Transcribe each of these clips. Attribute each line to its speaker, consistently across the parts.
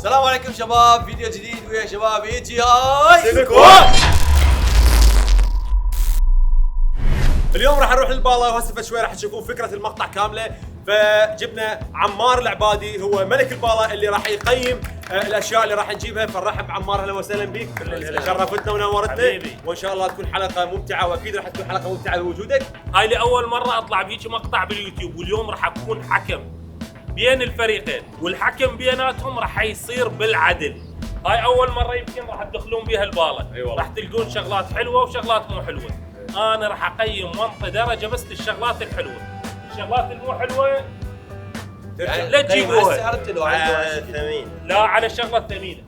Speaker 1: السلام عليكم شباب، فيديو جديد ويا شباب اي جي اي
Speaker 2: سكوت. اليوم راح نروح للبالا وهسه شوي راح تشوفون فكره المقطع كامله. فجبنا عمار العبادي هو ملك البالا اللي راح يقيم الاشياء اللي راح نجيبها. فنرحب بعمار، اهلا وسهلا بك، شرفتنا ونورتنا وان شاء الله تكون حلقه ممتعه، واكيد راح تكون حلقه ممتعه بوجودك.
Speaker 3: هاي لاول مره اطلع بهيك مقطع باليوتيوب، واليوم راح اكون حكم بين الفريقين، والحكم بيناتهم راح يصير بالعدل. هاي اول مره يمكن راح تدخلون بيها البالا، راح تلقون شغلات حلوه وشغلات مو حلوه. انا راح اقيم منطقه درجه بس للشغلات الحلوه، الشغلات المو حلوه لا تجيبوها. لا، على الشغله الثمينه.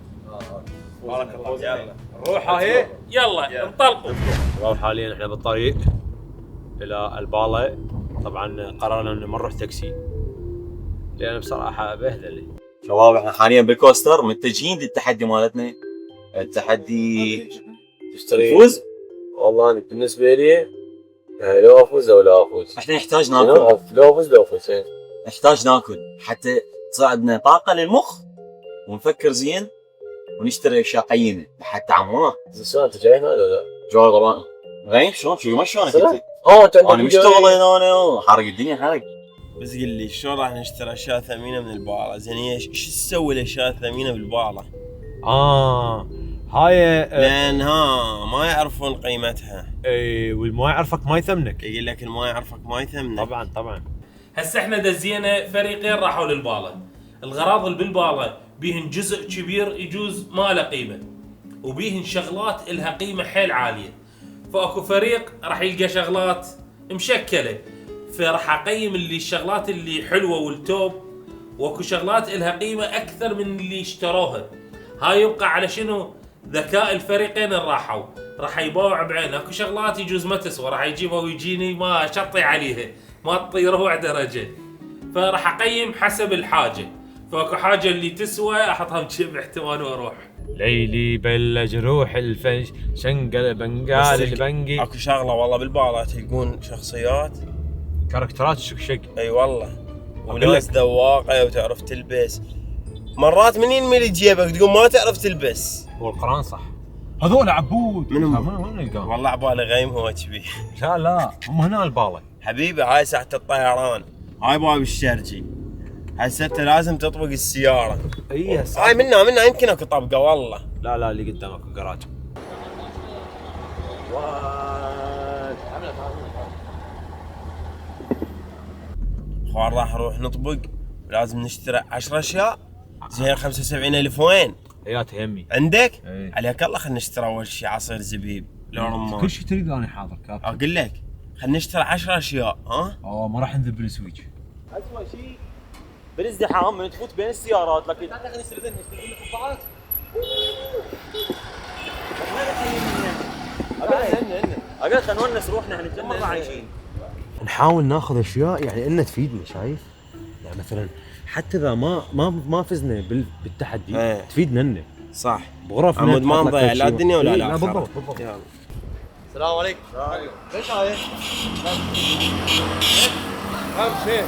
Speaker 2: بارك الله. يلا
Speaker 1: نروح هاي،
Speaker 3: يلا انطلقوا.
Speaker 4: شباب حاليا احنا بالطريق الى البالا. طبعا قررنا انه ما نروح تاكسي لان بصراحه بهذله.
Speaker 5: شباب احنا حاليا بالكوستر متجهين للتحدي مالتنا. التحدي
Speaker 4: تشتري
Speaker 5: فوز.
Speaker 4: والله انا بالنسبه لي لو افوز او لا افوز.
Speaker 5: احنا نحتاج ناكل،
Speaker 4: لو افوز
Speaker 5: نحتاج ناكل حتى تصير عندنا طاقه للمخ ونفكر زين ونشتري اشياء قيمه حتى عمار.
Speaker 4: شلون انت جاي هنا ولا لا؟
Speaker 5: جوي طبعا غير شلون شو ما شلونك انت؟
Speaker 4: انت
Speaker 5: انا مشتغل انا حرق الدنيا حرق.
Speaker 2: بس قل لي شلون راح نشتري اشياء ثمينه من البالا؟ زين ايش تسوي الاشياء الثمينه بالبالا؟
Speaker 4: هاي
Speaker 2: لان ما يعرفون قيمتها.
Speaker 4: اي والما يعرفك ما يثمنك.
Speaker 2: يقول لك ما يعرفك ما يثمنك.
Speaker 4: طبعا
Speaker 3: هسه احنا دزينا فريقين راحوا للبالا. الغراض اللي بالبالا بيهن جزء كبير يجوز ما له قيمه، وبيهن شغلات الها قيمه حيل عاليه. فاكو فريق راح يلقى شغلات مشكله، فراح اقيم اللي الشغلات اللي حلوه والتوب، واكو شغلات الها قيمه اكثر من اللي اشتروها. هاي يبقى على شنو؟ ذكاء الفريقين اللي راحوا، راح يباوع بعين. اكو شغلات يجوز ما تسوى راح يجيبها ويجيني ما شطي عليها، ما تطير ربع درجه. فراح اقيم حسب الحاجه، فاكو حاجه اللي تسوى احطها بجيب احتمال واروح.
Speaker 4: ليلي بل جروح الفنش شنقل بنقال البنقي.
Speaker 2: اكو شغله والله بالبالا تلقون شخصيات
Speaker 4: كاركترات شق.
Speaker 2: اي والله، وناس ذواقه وتعرف تلبس. مرات من ينملي جيبك تقول ما تعرف تلبس.
Speaker 4: هو القران صح. هذول عبود
Speaker 2: منهم؟
Speaker 4: وين نلقاهم؟
Speaker 2: والله عبالي غيم هو كبير.
Speaker 4: لا هم هنا البالا
Speaker 2: حبيبي هاي ساعة الطيران، هاي باب الشرجي. هسه انت لازم تطبق السيارة.
Speaker 4: اي هسه
Speaker 2: هاي منا يمكن اكو طبقة والله.
Speaker 4: لا اللي قدامك جراج.
Speaker 2: اخوان راح نروح نطبق، لازم نشتري 10 اشياء. زين 75,000 وين؟
Speaker 4: ايات يمي
Speaker 2: عندك؟
Speaker 4: ايه.
Speaker 2: عليك الله. خلينا نشتري اول شيء عصير زبيب لو رمان.
Speaker 4: كل شيء تريد انا حاضر كابتن.
Speaker 2: اقول لك خلينا نشتري 10 اشياء.
Speaker 4: ما راح نذب بالسويتش.
Speaker 5: اسوء شيء بالازدحام من تفوت بين السيارات. لكن اقل خلينا نونس روحنا احنا مره عايشين.
Speaker 4: نحاول ناخذ اشياء يعني انها تفيدنا، شايف؟ يعني مثلا حتى اذا ما فزنا بالتحدي
Speaker 2: ايه.
Speaker 4: تفيدنا لنا
Speaker 2: صح.
Speaker 4: بغرفنا.
Speaker 2: عمود ما نضيع لا الدنيا ولا
Speaker 4: لا
Speaker 2: الاخره.
Speaker 4: بالضبط.
Speaker 2: يلا.
Speaker 1: السلام عليكم. ليش هاي؟ شيء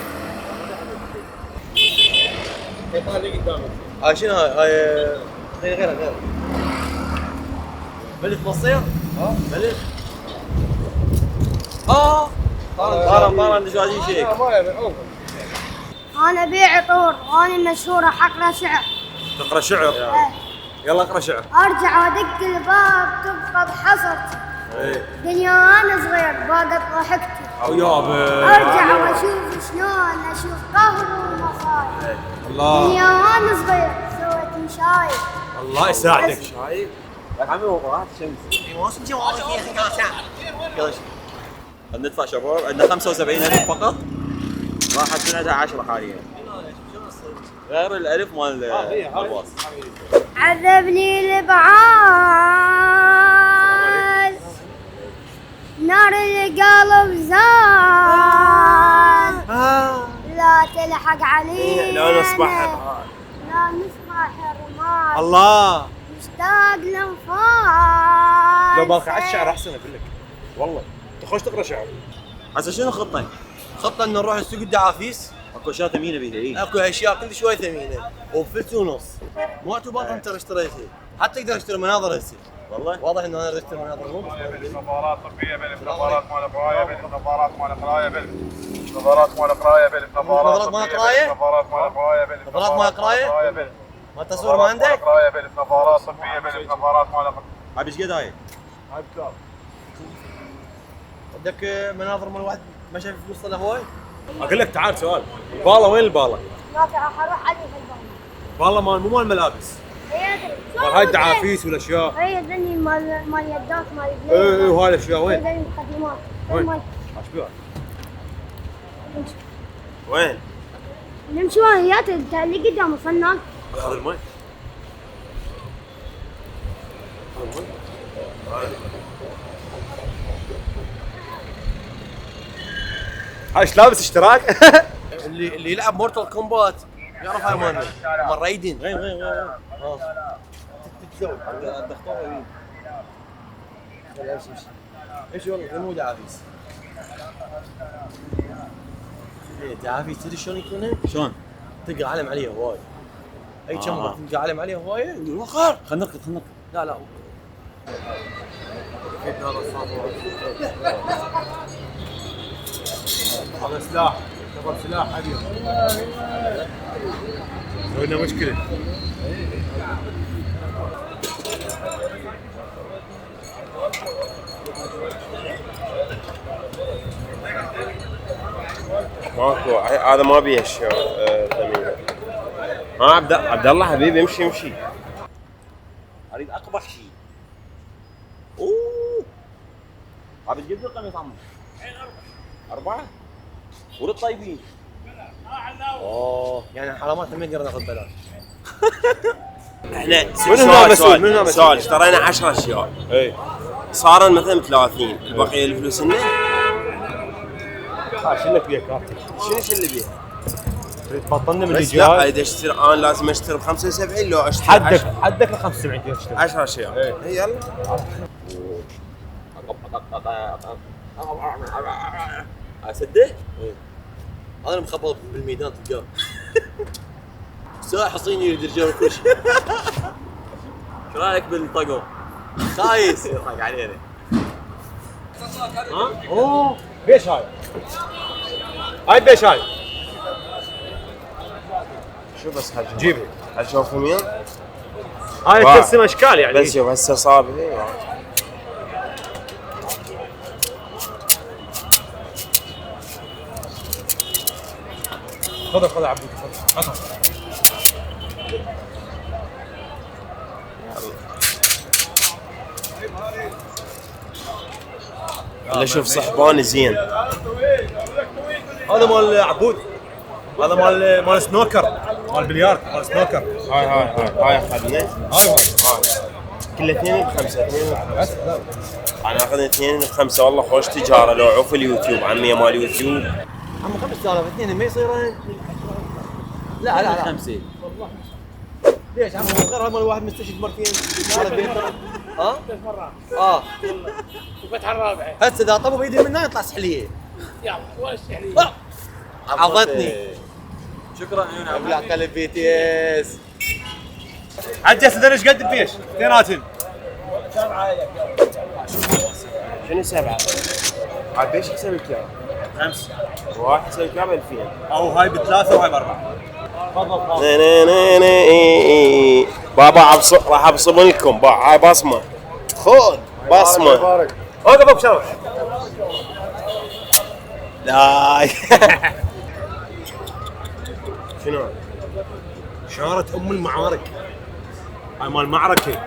Speaker 1: هاي شنو هاي؟ غيرها بلف مصير؟ بلف.
Speaker 5: طارم دجاجين شيك.
Speaker 6: انا ابيع عطور وانا مشهوره حقرا شعر.
Speaker 2: تقرا شعر؟
Speaker 6: إيه.
Speaker 2: يلا اقرا شعر.
Speaker 6: ارجع ادق الباب تبقى بحصرتي. دنيا انا صغير باقت ضحكتي. ارجع واشوف شلون اشوف قهر ومصايب. دنيا انا صغير سويت مشايب.
Speaker 2: الله يساعدك.
Speaker 5: شايف؟ يا عمي وراحت الشمس. يلا ندفع شباب. عندنا 75,000 فقط. راحت عندها 10 حاليا. غير الالف مال الباص.
Speaker 6: عذبني الابعاد نار القلب زاد. لا تلحق علينا
Speaker 2: لا نصبح
Speaker 6: لا نصبح رماد.
Speaker 2: الله
Speaker 6: مشتاق لنفاس.
Speaker 2: لو بالك على الشعر احسن اقول لك والله. تخش تقرا شعر.
Speaker 5: هسه شنو خطه؟
Speaker 1: خطة ان نروح لسوق الدعافيس
Speaker 5: اكو اشياء ثمينه بيها اي.
Speaker 1: اكو اشياء كل شوي ثمينه وبفلس ونص. مو اعتبار انت اشتريتها، حتى تقدر تشتري مناظر هسه.
Speaker 5: والله
Speaker 1: واضح انه انا اشتري مناظر مو
Speaker 7: نظارات طبيه بلف، نظارات مال قرايه بلف، نظارات مال قرايه بلف، نظارات مال قرايه بلف،
Speaker 1: نظارات مال قرايه؟
Speaker 7: نظارات مال قرايه بلف،
Speaker 1: نظارات مال قرايه؟
Speaker 7: بلف،
Speaker 1: ما التصوير ما عندك؟
Speaker 7: قرايه بلف، نظارات طبيه بلف، نظارات مال
Speaker 5: هاي ايش قد هاي؟
Speaker 1: عندك مناظر مال واحد ما شايف فلوس له هواي؟
Speaker 2: اقول لك تعال سؤال، الباله وين الباله؟
Speaker 6: ما في اروح عليه في الباب.
Speaker 2: الباله مو مال ملابس،
Speaker 6: هي ادري.
Speaker 2: هاي الدعافيس والاشياء.
Speaker 6: هي ذني مال يدات مال
Speaker 2: ايه وهاي الاشياء وين؟
Speaker 6: ذني المقدمات.
Speaker 2: وين؟
Speaker 6: مال-
Speaker 2: ايش بيها؟
Speaker 5: وين؟
Speaker 6: نمشي وياته اللي قدام الفنان.
Speaker 2: هذا الماي. هاي ايش لابس اشتراك؟
Speaker 1: اللي يلعب مورتال كومبات يعرف هاي مالنا مال رايدين.
Speaker 5: وين؟
Speaker 1: تتزوج ايش والله مو دعافيس. ايه دعافيس تدري شلون يكون؟
Speaker 5: شلون؟
Speaker 1: تلقى علم عليه هواي. اي شمره تلقى علم عليه هواي يقول وخر.
Speaker 5: خلنا نركض.
Speaker 1: لا لا
Speaker 2: هذا سلاح، يعتبر سلاح ابيض. سوينا مشكله.
Speaker 8: ماكو هذا ما بيه اشياء ثمينه. ها عبد الله حبيبي امشي.
Speaker 5: اريد اقبح شيء. اوه ابي تجيب لي قميص عمو. 4 ورد طيبين.
Speaker 1: اوه يعني حرامات ما نقدر ناخذ بلاش.
Speaker 8: احنا
Speaker 2: منو هنا مسؤول؟ منو هنا مسؤول؟
Speaker 8: سؤال اشترينا 10 اشياء
Speaker 2: اي
Speaker 8: صار مثلا 30 البقيه الفلوس لنا.
Speaker 2: شو لك بيها كارتك؟
Speaker 8: شنو اللي بيها؟
Speaker 2: تريد تبطلنا من اللي
Speaker 8: بس لا
Speaker 2: جاي؟
Speaker 8: اريد اشتري انا لازم اشتري ب 75 لو اشتري
Speaker 2: حدك ل 75 تقدر تشتري.
Speaker 8: 10 اشياء.
Speaker 2: إيه.
Speaker 8: اي يلا
Speaker 5: اصدق؟
Speaker 1: هذا مخبط بالميدان تلقاه. ساعة حصيني يريد الرجال كل شيء.
Speaker 5: شو رايك بالطقم؟
Speaker 1: خايس.
Speaker 5: يضحك علينا.
Speaker 2: اوه بيش هاي؟ بيش هاي؟
Speaker 8: شو بس هالشوف
Speaker 2: جيبها.
Speaker 8: هالشوف مين؟
Speaker 2: هاي
Speaker 8: واو.
Speaker 2: ترسم اشكال يعني.
Speaker 8: بس شوف هسه صابي
Speaker 2: خذ عبود خذ.
Speaker 8: اللي شوف صحبان زين.
Speaker 2: هذا مال عبود. هذا مال سنوكر، مال بلياردو، مال سنوكر.
Speaker 8: هاي اخذنا
Speaker 2: هاي
Speaker 8: كل 2 ب5 انا اخذنا 2 ب5 والله خوش تجاره لو عوف اليوتيوب عمي مال يوتيوب.
Speaker 1: عم 5000 اثنين ما يصيرون. لا
Speaker 5: 5
Speaker 1: ليش عم غير هذا مال واحد مستشهد مرتين هذا بيته. ها؟
Speaker 9: الفتحة الرابعة.
Speaker 1: هسه اذا طبوا بايدي منها يطلع سحليه.
Speaker 9: يلا وين السحلية؟
Speaker 1: عضتني.
Speaker 5: شكرا عيون
Speaker 1: ابلع قلب بي تي اس.
Speaker 2: عجز تدري ايش قد بيش؟ اثنيناتن.
Speaker 8: شنو 7 عاد ايش يسوي كام؟
Speaker 2: 5
Speaker 8: واحد يسوي كام 2000
Speaker 2: او هاي ب3 وهاي ب4. تفضل.
Speaker 8: بابا راح ابصم لكم هاي بصمه خذ بصمه.
Speaker 2: اوقف ابو شرف.
Speaker 8: لا شنو؟
Speaker 2: شارة ام المعارك. هاي مال معركة.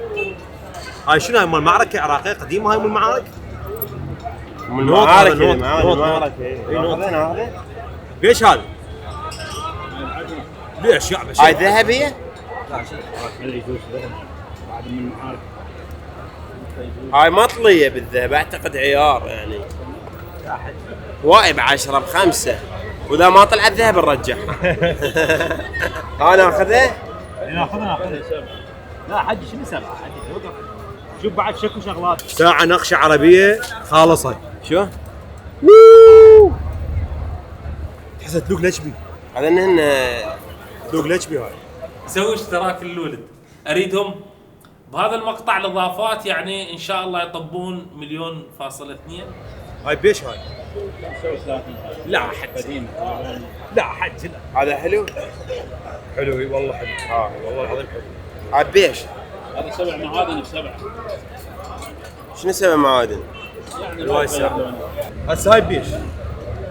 Speaker 2: هاي شنو هاي مال معركة عراقية قديمة هاي مال المعارك؟
Speaker 8: من
Speaker 2: نوط
Speaker 8: المعارك
Speaker 2: هذا، نوط.
Speaker 8: المعارك
Speaker 2: ليش هذا؟ ليش يا
Speaker 8: هاي ذهبيه؟ هاي مطلية بالذهب اعتقد عيار يعني وايد ب10 ب5 واذا ما طلع الذهب نرجعها. انا اخذه؟
Speaker 2: ناخذها. لا حجي شنو 7 حجي وقف. شوف بعد شكو شغلات. ساعة نقشة عربية خالصة.
Speaker 8: شو؟
Speaker 2: تحسها تلوك نشبي.
Speaker 8: هذا انهن
Speaker 2: ذوق ليش بهاي
Speaker 3: سوي اشتراك للولد. اريدهم بهذا المقطع الاضافات يعني ان شاء الله يطبون 1,2.
Speaker 2: هاي بيش هاي لا حد لا حد لا.
Speaker 8: هذا حلو
Speaker 2: حلو اي والله حلو والله العظيم حلو.
Speaker 8: عاد بيش
Speaker 9: هذا 7 معادن ب7.
Speaker 8: شنو 7 معادن؟
Speaker 2: الواي الساعة هسه هاي بيش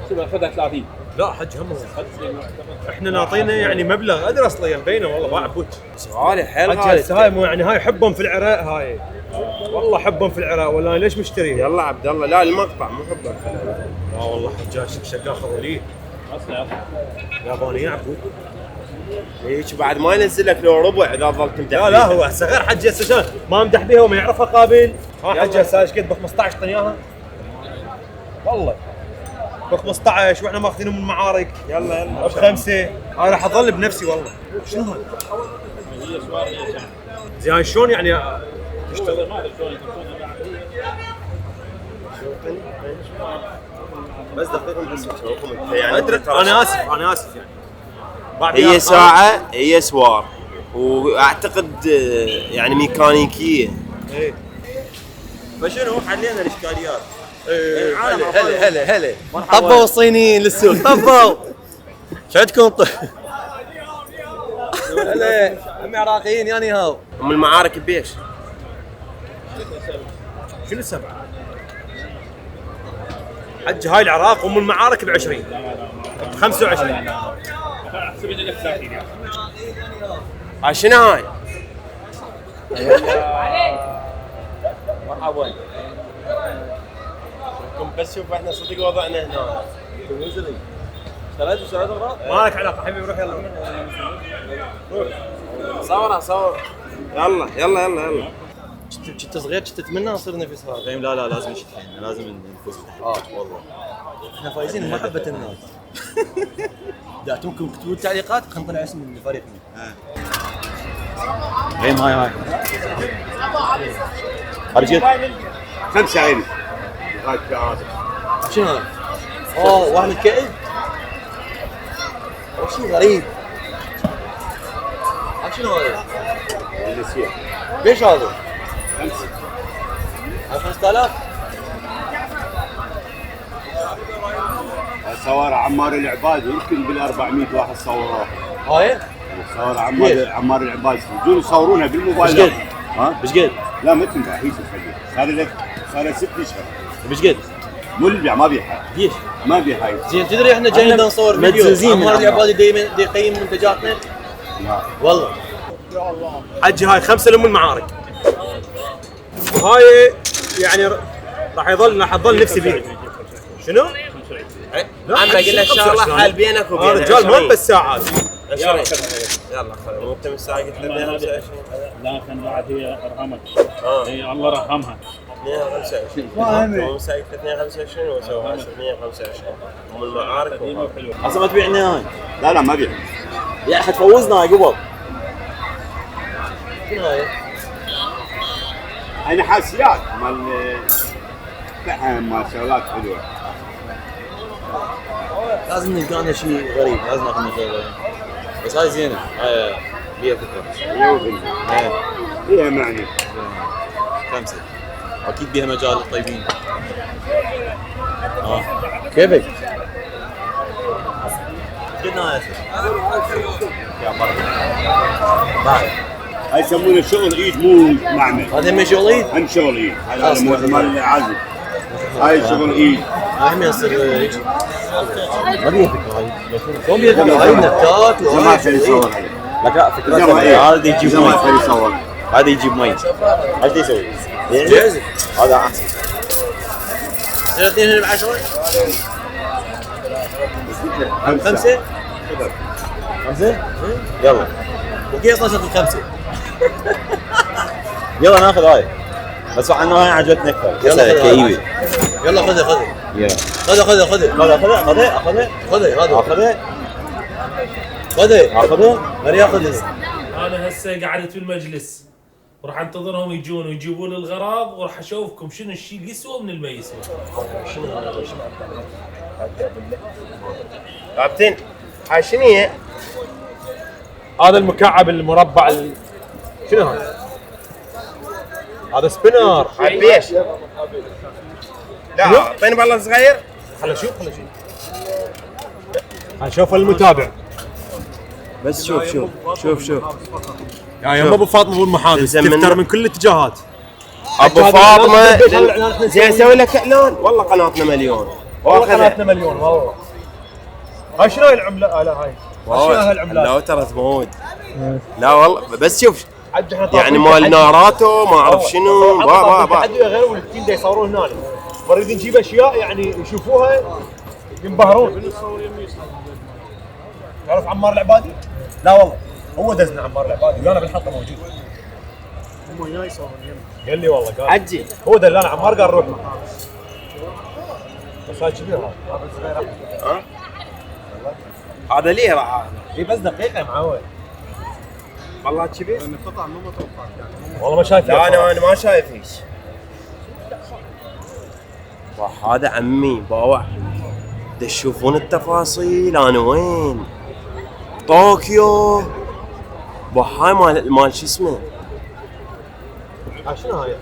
Speaker 9: 7 خذها 30.
Speaker 2: لا حج هم احنا ناطينه يعني مبلغ ادري اصلا ينبينه والله باع بوت
Speaker 8: غالي حيل
Speaker 2: حج
Speaker 8: غالي.
Speaker 2: هسه هاي مو يعني هاي حبهم في العراق هاي والله حبهم في العراق ولا أنا ليش مشتريها؟
Speaker 8: يلا عبد الله لا المقطع مو حبه.
Speaker 2: لا والله حجاج شقا خذوليه
Speaker 9: اصلا
Speaker 2: يابانيين عبود.
Speaker 8: هيك بعد ما ينزل لك لو ربع اذا ظلت مدح.
Speaker 2: لا هو هسه غير حج هسه شلون ما امدح بيها وما يعرفها قابل. ها حج هسه ايش قد ب 15 طن اياها والله ب 15 واحنا ماخذينهم من المعارك.
Speaker 8: يلا
Speaker 2: ب5 انا راح اظل بنفسي والله. شنو هذا؟
Speaker 9: هي سوار هي جامعة.
Speaker 2: زين شلون يعني
Speaker 9: تشتغل ما ادري شلون يكون
Speaker 8: بس دقيقه بس يعني
Speaker 2: انا اسف يعني
Speaker 8: هي ساعه هي سوار واعتقد يعني ميكانيكيه.
Speaker 2: ايه
Speaker 8: فشنو حلينا الاشكاليات.
Speaker 1: هلا طبوا الصينيين للسوق طبوا. شو عندكم هلا هم عراقيين يعني هاو.
Speaker 8: ام المعارك بيش
Speaker 2: شنو 7 حج هاي العراق ام المعارك ب20 25.
Speaker 9: احسب لك 30 يعني.
Speaker 8: هاي شنو هاي؟
Speaker 1: مرحبا بس شوف احنا صدق وضعنا هنا تنزلي اشتريت وسعود اغراض
Speaker 2: ما لك علاقه حبيبي روح يلا
Speaker 8: صور يلا
Speaker 1: كنت صغير كنت اتمنى اصير نفس هذا.
Speaker 5: فاهم لا لازم نشوف لازم نفوز.
Speaker 1: والله احنا فايزين بمحبه الناس. اذا انتم اكتبوا التعليقات خلينا نطلع اسم فريقنا.
Speaker 5: غيم هاي رجل
Speaker 7: 5 عيني.
Speaker 1: شنو هذا؟ واحد الكئيب. شيء غريب. شنو هذا؟ ليش هذا؟ 5000
Speaker 7: صور عمار العبادي يمكن بال 400 واحد صوروها.
Speaker 1: هاي؟
Speaker 7: صور عمار العبادي يجون يصورونها بالموبايل. ها؟
Speaker 5: بش قد؟
Speaker 7: لا ما تنفع هي صار لك 6 اشهر.
Speaker 5: بش قد؟
Speaker 7: مو اللي ما بيها.
Speaker 5: ليش؟
Speaker 7: ما بيها.
Speaker 1: زين تدري احنا جايين نصور فيديو
Speaker 5: متزوزين
Speaker 1: عمار العبادي دائما يقيم منتجاتنا.
Speaker 7: لا
Speaker 1: والله
Speaker 2: حج هاي 5 لام المعارك. وهاي يعني راح تظل نفسي فيه. شنو؟
Speaker 8: انا بقول لك شغله حال بينك وبين
Speaker 2: رجال ما بس ساعات
Speaker 8: 20 يلا خلاص مو انت من الساعه قلت لي 25
Speaker 9: لا كان بعد هي ارحمك. هي الله رحمها.
Speaker 8: 125 مو من الساعه قلت لي 22 وسوى 125 ام المعارك
Speaker 5: اصلا ما تبيعنا هاي.
Speaker 7: لا ما بيها.
Speaker 5: يا حتفوزنا قبل.
Speaker 1: شنو هاي؟
Speaker 7: انا حاسيات مال فحم مال شغلات حلوه.
Speaker 1: لازم نلقى لنا شيء غريب. لازم ناخذ لنا شيء غريب. بس هاي زينه. هاي بيها فكره.
Speaker 7: هي معني
Speaker 5: 5 اكيد بيها مجال الطيبين.
Speaker 1: كيفك؟
Speaker 5: قلنا يا
Speaker 1: بعد
Speaker 7: هاي يسمونه شغل ايد مو معمل.
Speaker 1: هذا من شغل ايد؟
Speaker 7: هم شغل ايد.
Speaker 1: خلاص،
Speaker 7: هذا مال العزل. هاي شغل ايد.
Speaker 1: هم يصير هيك. ما بيها فكره هاي. شلون بيها فكره؟ هاي نكات
Speaker 7: ما
Speaker 1: وهاي
Speaker 7: تبي تصور هاي.
Speaker 5: لا فكرة هذا يجيب
Speaker 7: ما
Speaker 5: مي.
Speaker 7: تبي تصور.
Speaker 5: هذا يجيب مي. ايش يسوي؟
Speaker 1: جاهزه.
Speaker 5: هذا احسن.
Speaker 1: 30 ب10 5
Speaker 5: 5 يلا
Speaker 1: وكيف اصلا الخمسه؟
Speaker 5: يلا ناخذ هاي بس عنه هاي عجبتني اكثر.
Speaker 1: يلا
Speaker 5: كئيبه.
Speaker 1: يلا خذها
Speaker 5: يلا
Speaker 1: خذها
Speaker 5: خذها اخذها
Speaker 1: غير ياخذها.
Speaker 3: انا هسه قعدت في المجلس وراح انتظرهم يجون ويجيبون الغراض وراح اشوفكم شنو الشيء اللي يسوى من اللي ما يسوى.
Speaker 8: لعبتين هاي شنو هي؟
Speaker 4: هذا المكعب المربع شنو هذا؟ هذا سبينر.
Speaker 8: هاي بيش؟ لا اعطيني بالله صغير.
Speaker 4: خل اشوف هنشوف المتابع.
Speaker 8: بس شوف
Speaker 4: يا ابو فاطمه ابو المحافظ تفتر من كل الاتجاهات.
Speaker 8: ابو فاطمه زين اسوي لك اعلان. والله قناتنا مليون.
Speaker 4: والله قناتنا مليون والله. هاي شنو هاي العمله؟ لا هاي شنو هاي العملات؟
Speaker 8: لا ترى تموت. لا والله بس شوف
Speaker 4: يعني
Speaker 8: يعني مال ناراتو ما اعرف شنو با
Speaker 4: غير والتيم دا يصورون هنا. نريد نجيب اشياء يعني يشوفوها ينبهرون. تعرف عمار العبادي؟ لا والله هو دزنا عمار العبادي ويانا بالحلقه موجود. هم وياي يصورون يمي. قال لي والله قال
Speaker 8: عجي
Speaker 4: هو دلانا عمار قال روح معه. بس هاي كبير هذا صغير.
Speaker 8: هذا ليه راح
Speaker 4: هي بس دقيقه معود.
Speaker 8: والله كبير.
Speaker 4: والله ما شايف.
Speaker 8: لا انا ما شايف هيك. هذا عمي باوع. تشوفون التفاصيل انا وين؟ طوكيو. هاي مال شو اسمه؟
Speaker 4: شنو هاي؟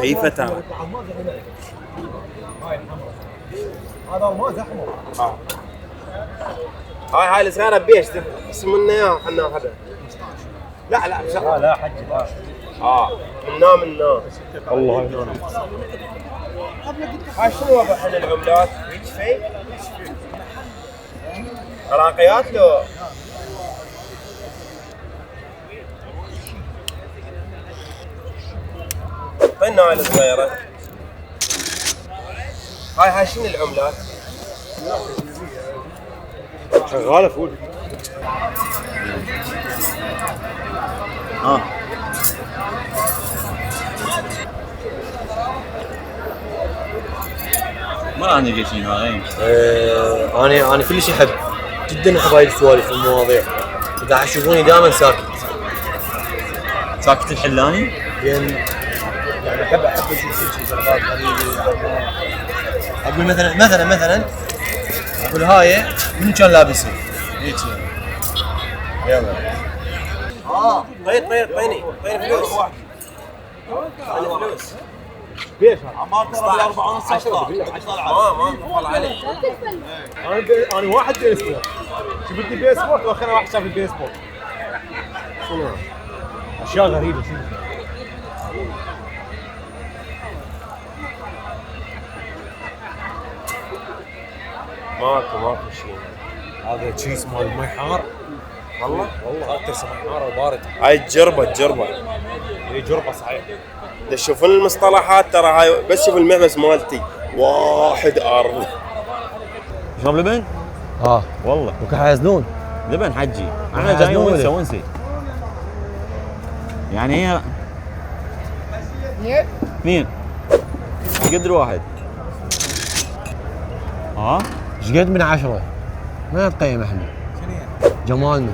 Speaker 8: خيفه ترى.
Speaker 4: هذا الماز احمر.
Speaker 8: هاي الصغيره بيش اسمنا اياها خلنا ناخذها. لا
Speaker 4: لا حجي لا.
Speaker 8: منا
Speaker 4: والله هاي نانا.
Speaker 8: هاي شنو وضع احنا العملات؟ هيك في؟ عراقيات لو؟ طينا هاي الصغيرة. هاي شنو العملات؟
Speaker 4: شغاله فول.
Speaker 5: ما عندي شيء هاي.
Speaker 1: انا كلش احب جدا احب هاي السوالف والمواضيع. اذا تشوفوني دائما ساكت
Speaker 5: الحلاني.
Speaker 1: يعني احب اشوف شيء سالفات غريبه. اقول مثلا اقول هاي من كان لابسها هيك يلا.
Speaker 8: طيني فلوس.
Speaker 4: بيش
Speaker 8: عمار ترى ب 4 ونص 10 ما طلع عليه.
Speaker 4: انا واحد بي سبورت. شو بدي بي سبورت واخيرا واحد شاف البي سبورت. شنو اشياء غريبه شنو.
Speaker 8: ماكو شيء.
Speaker 4: هذا تشيز مال المي حار.
Speaker 8: والله
Speaker 4: اكثر سمك حار وبارد.
Speaker 8: هاي تجربه
Speaker 4: هي جربه صحيح.
Speaker 8: تشوفون المصطلحات ترى هاي بس شوف المحبس مالتي واحد ارض.
Speaker 5: شرب لبن؟
Speaker 1: والله وكحيزنون
Speaker 5: لبن حجي. احنا جايين ونسي. يعني هي 2 قدر واحد.
Speaker 1: ايش قد من 10 ما نتقيم احنا جمالنا.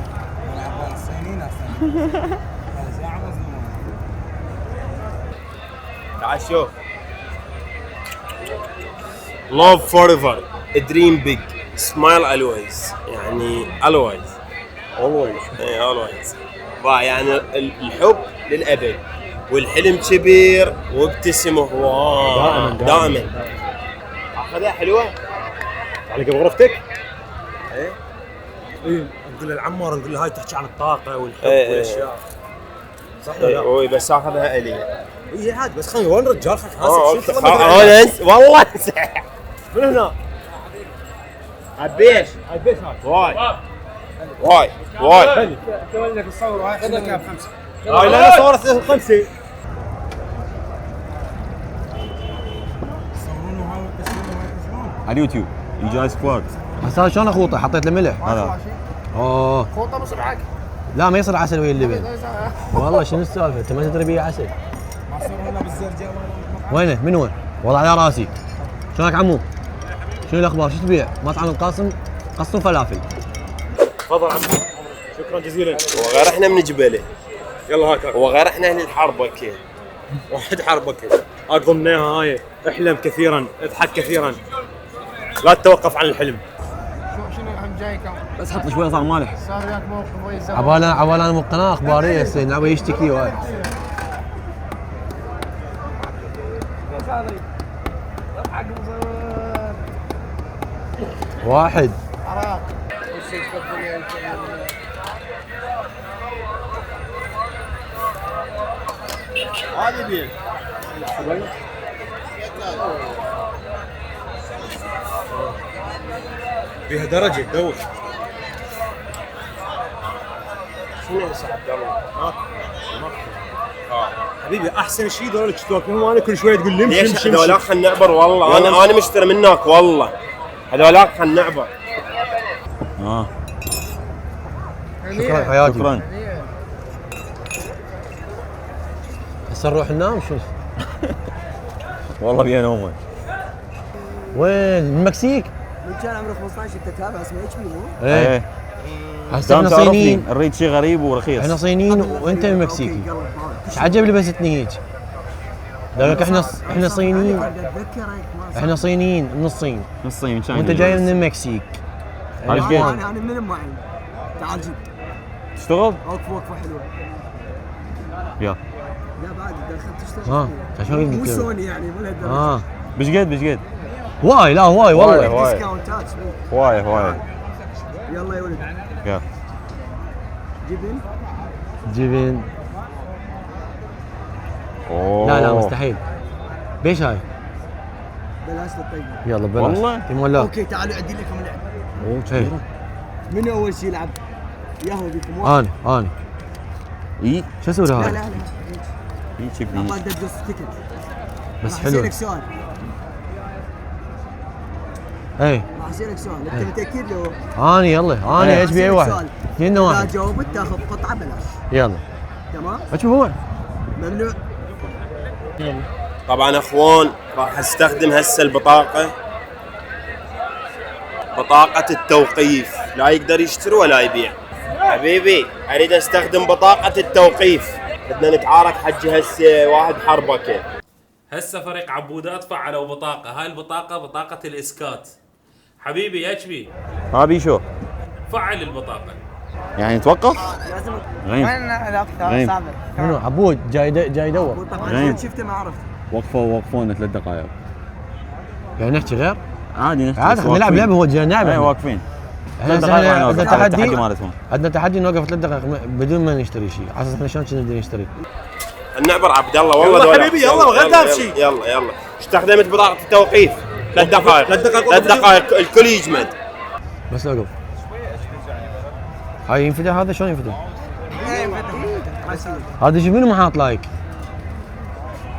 Speaker 8: تعال شوف. Love forever, dream big, smile always. يعني always. always. يعني الحب للأبد والحلم كبير وابتسم هواي دائما. اخذها حلوه.
Speaker 4: عليك بغرفتك؟ ايه نقول للعمار نقول له هاي تحكي عن الطاقه والحب والاشياء. صح ولا لا؟
Speaker 8: اي بس اخذها الي.
Speaker 4: اي عاد بس خليني وين رجال خليك حاسب.
Speaker 8: والله انسى.
Speaker 4: من هنا
Speaker 8: عبيش واي
Speaker 4: تولي تصور هاي خذها كاب 5. هاي لا صورت 5.
Speaker 5: على اليوتيوب يجي سكواد.
Speaker 1: بس هذا شلون اخوطه حطيت له ملح؟
Speaker 5: هذا
Speaker 1: خوطه بصبعك؟ لا ما يصير عسل ويا اللبن. والله شنو السالفه؟ انت ما تدري بيه عسل.
Speaker 10: ما صار هنا بالزرجاء
Speaker 1: وينه؟ من وين؟ والله على راسي. شلونك عمو؟ شنو الاخبار؟ شو تبيع؟ مطعم القاسم قص وفلافل.
Speaker 4: تفضل عمو. شكرا جزيلا.
Speaker 8: وغير احنا من جبله.
Speaker 4: يلا هاك
Speaker 8: وغير احنا اهل الحربه كي.
Speaker 4: واحد حربك. اقضناها هاي. احلم كثيرا، اضحك كثيرا. لا تتوقف عن الحلم.
Speaker 10: شنو اهم
Speaker 11: بس حط شويه صار مالح.
Speaker 1: عبال انا مو قناه اخباريه هسه نبي يشتكي واحد. واحد
Speaker 8: هذه بيه
Speaker 2: فيها درجه دور.
Speaker 8: شنو يا عبد الله؟
Speaker 2: حبيبي احسن شيء ذول الشتوك، مو انا كل شويه تقول لي امشي
Speaker 8: ليش
Speaker 2: امشي
Speaker 8: هذولاك خلنا نعبر والله. انا مشتري منك والله. هذولاك خلنا نعبر.
Speaker 1: شكرا حياتي.
Speaker 11: شكرا.
Speaker 1: هسه نروح ننام شو؟
Speaker 11: والله بينا امي.
Speaker 1: وين المكسيك؟
Speaker 10: كان عمره 15 انت تتابع اسمه اتش بي مو؟
Speaker 1: ايه هسه
Speaker 11: كان
Speaker 1: احنا
Speaker 11: تعرفني
Speaker 1: صينيين.
Speaker 11: نريد شيء غريب ورخيص.
Speaker 1: احنا صينيين وانت مكسيكي. ايش عجب لبستني هيك؟ لك احنا صينيين. احنا صينيين من الصين.
Speaker 11: من الصين كان.
Speaker 1: وانت جاي من المكسيك.
Speaker 10: انا من معين. تعال جيب.
Speaker 11: تشتغل؟
Speaker 10: وقفه حلوه.
Speaker 11: يا
Speaker 10: لا بعد دخلت تشتغل.
Speaker 1: شلون
Speaker 10: مو سوني يعني مو لهالدرجه.
Speaker 11: بشقد؟
Speaker 1: واي لا واي والله.
Speaker 11: واي
Speaker 10: ديسكاونتات
Speaker 11: واي.
Speaker 10: يلا يا ولد.
Speaker 11: يا
Speaker 1: جبن.
Speaker 11: اوه
Speaker 1: لا مستحيل. بيش هاي؟
Speaker 10: بلاش للطيب.
Speaker 1: يلا بلاش.
Speaker 11: والله؟
Speaker 1: ولا
Speaker 10: اوكي تعالوا اعدي لكم اللعب.
Speaker 1: اوكي.
Speaker 10: من اول شيء يلعب؟ ياهو بيكم.
Speaker 1: انا
Speaker 11: اي
Speaker 1: شو اسوي
Speaker 10: لا
Speaker 1: هاي؟
Speaker 10: لا لا
Speaker 11: هيك
Speaker 10: ما
Speaker 11: بني.
Speaker 10: تدز تكت.
Speaker 1: بس
Speaker 10: راح
Speaker 1: حلو.
Speaker 10: اسالك سؤال.
Speaker 1: اي
Speaker 10: راح اسالك سؤال انت متاكد لو؟
Speaker 1: انا يلا انا اتش بي اي واحد. اثنين
Speaker 10: اذا
Speaker 1: واحد.
Speaker 10: جاوبت تاخذ قطعه بلاش.
Speaker 1: يلا
Speaker 10: تمام؟
Speaker 1: مجموع.
Speaker 10: ممنوع.
Speaker 8: طبعا اخوان راح استخدم هسه البطاقه، بطاقه التوقيف، لا يقدر يشتري ولا يبيع. حبيبي اريد استخدم بطاقه التوقيف، بدنا نتعارك حجي هسه واحد حربكه.
Speaker 3: هسه فريق عبودات فعلوا بطاقه، هاي البطاقه بطاقه الاسكات. حبيبي اتش بي
Speaker 11: هابي شو؟
Speaker 3: فعل البطاقه.
Speaker 11: يعني توقف؟ غيم. غيم.
Speaker 1: منو عبود جاي يدور.
Speaker 10: طبعا شفته ما عرفت.
Speaker 11: وقفونا 3 دقائق.
Speaker 1: يعني نحكي غير؟
Speaker 11: عادي نحكي.
Speaker 1: عادي نلعب لعبه هو جاي نلعب.
Speaker 11: اي واقفين.
Speaker 1: احنا عندنا تحدي
Speaker 11: مالتهم.
Speaker 1: عندنا تحدي نوقف 3 دقائق بدون ما نشتري شيء، على اساس احنا شلون كنا بدنا نشتري.
Speaker 8: النعبر عبد الله والله
Speaker 2: يلا
Speaker 8: دولار.
Speaker 2: حبيبي يلا غدا بشيء.
Speaker 8: يلا استخدمت بطاقه التوقيف 3 دقائق. 3 دقائق الكل يجمد.
Speaker 1: بس اوقف. هاي ينفتح هذا شلون ينفتح؟ هذا شو منو ما حاط لايك؟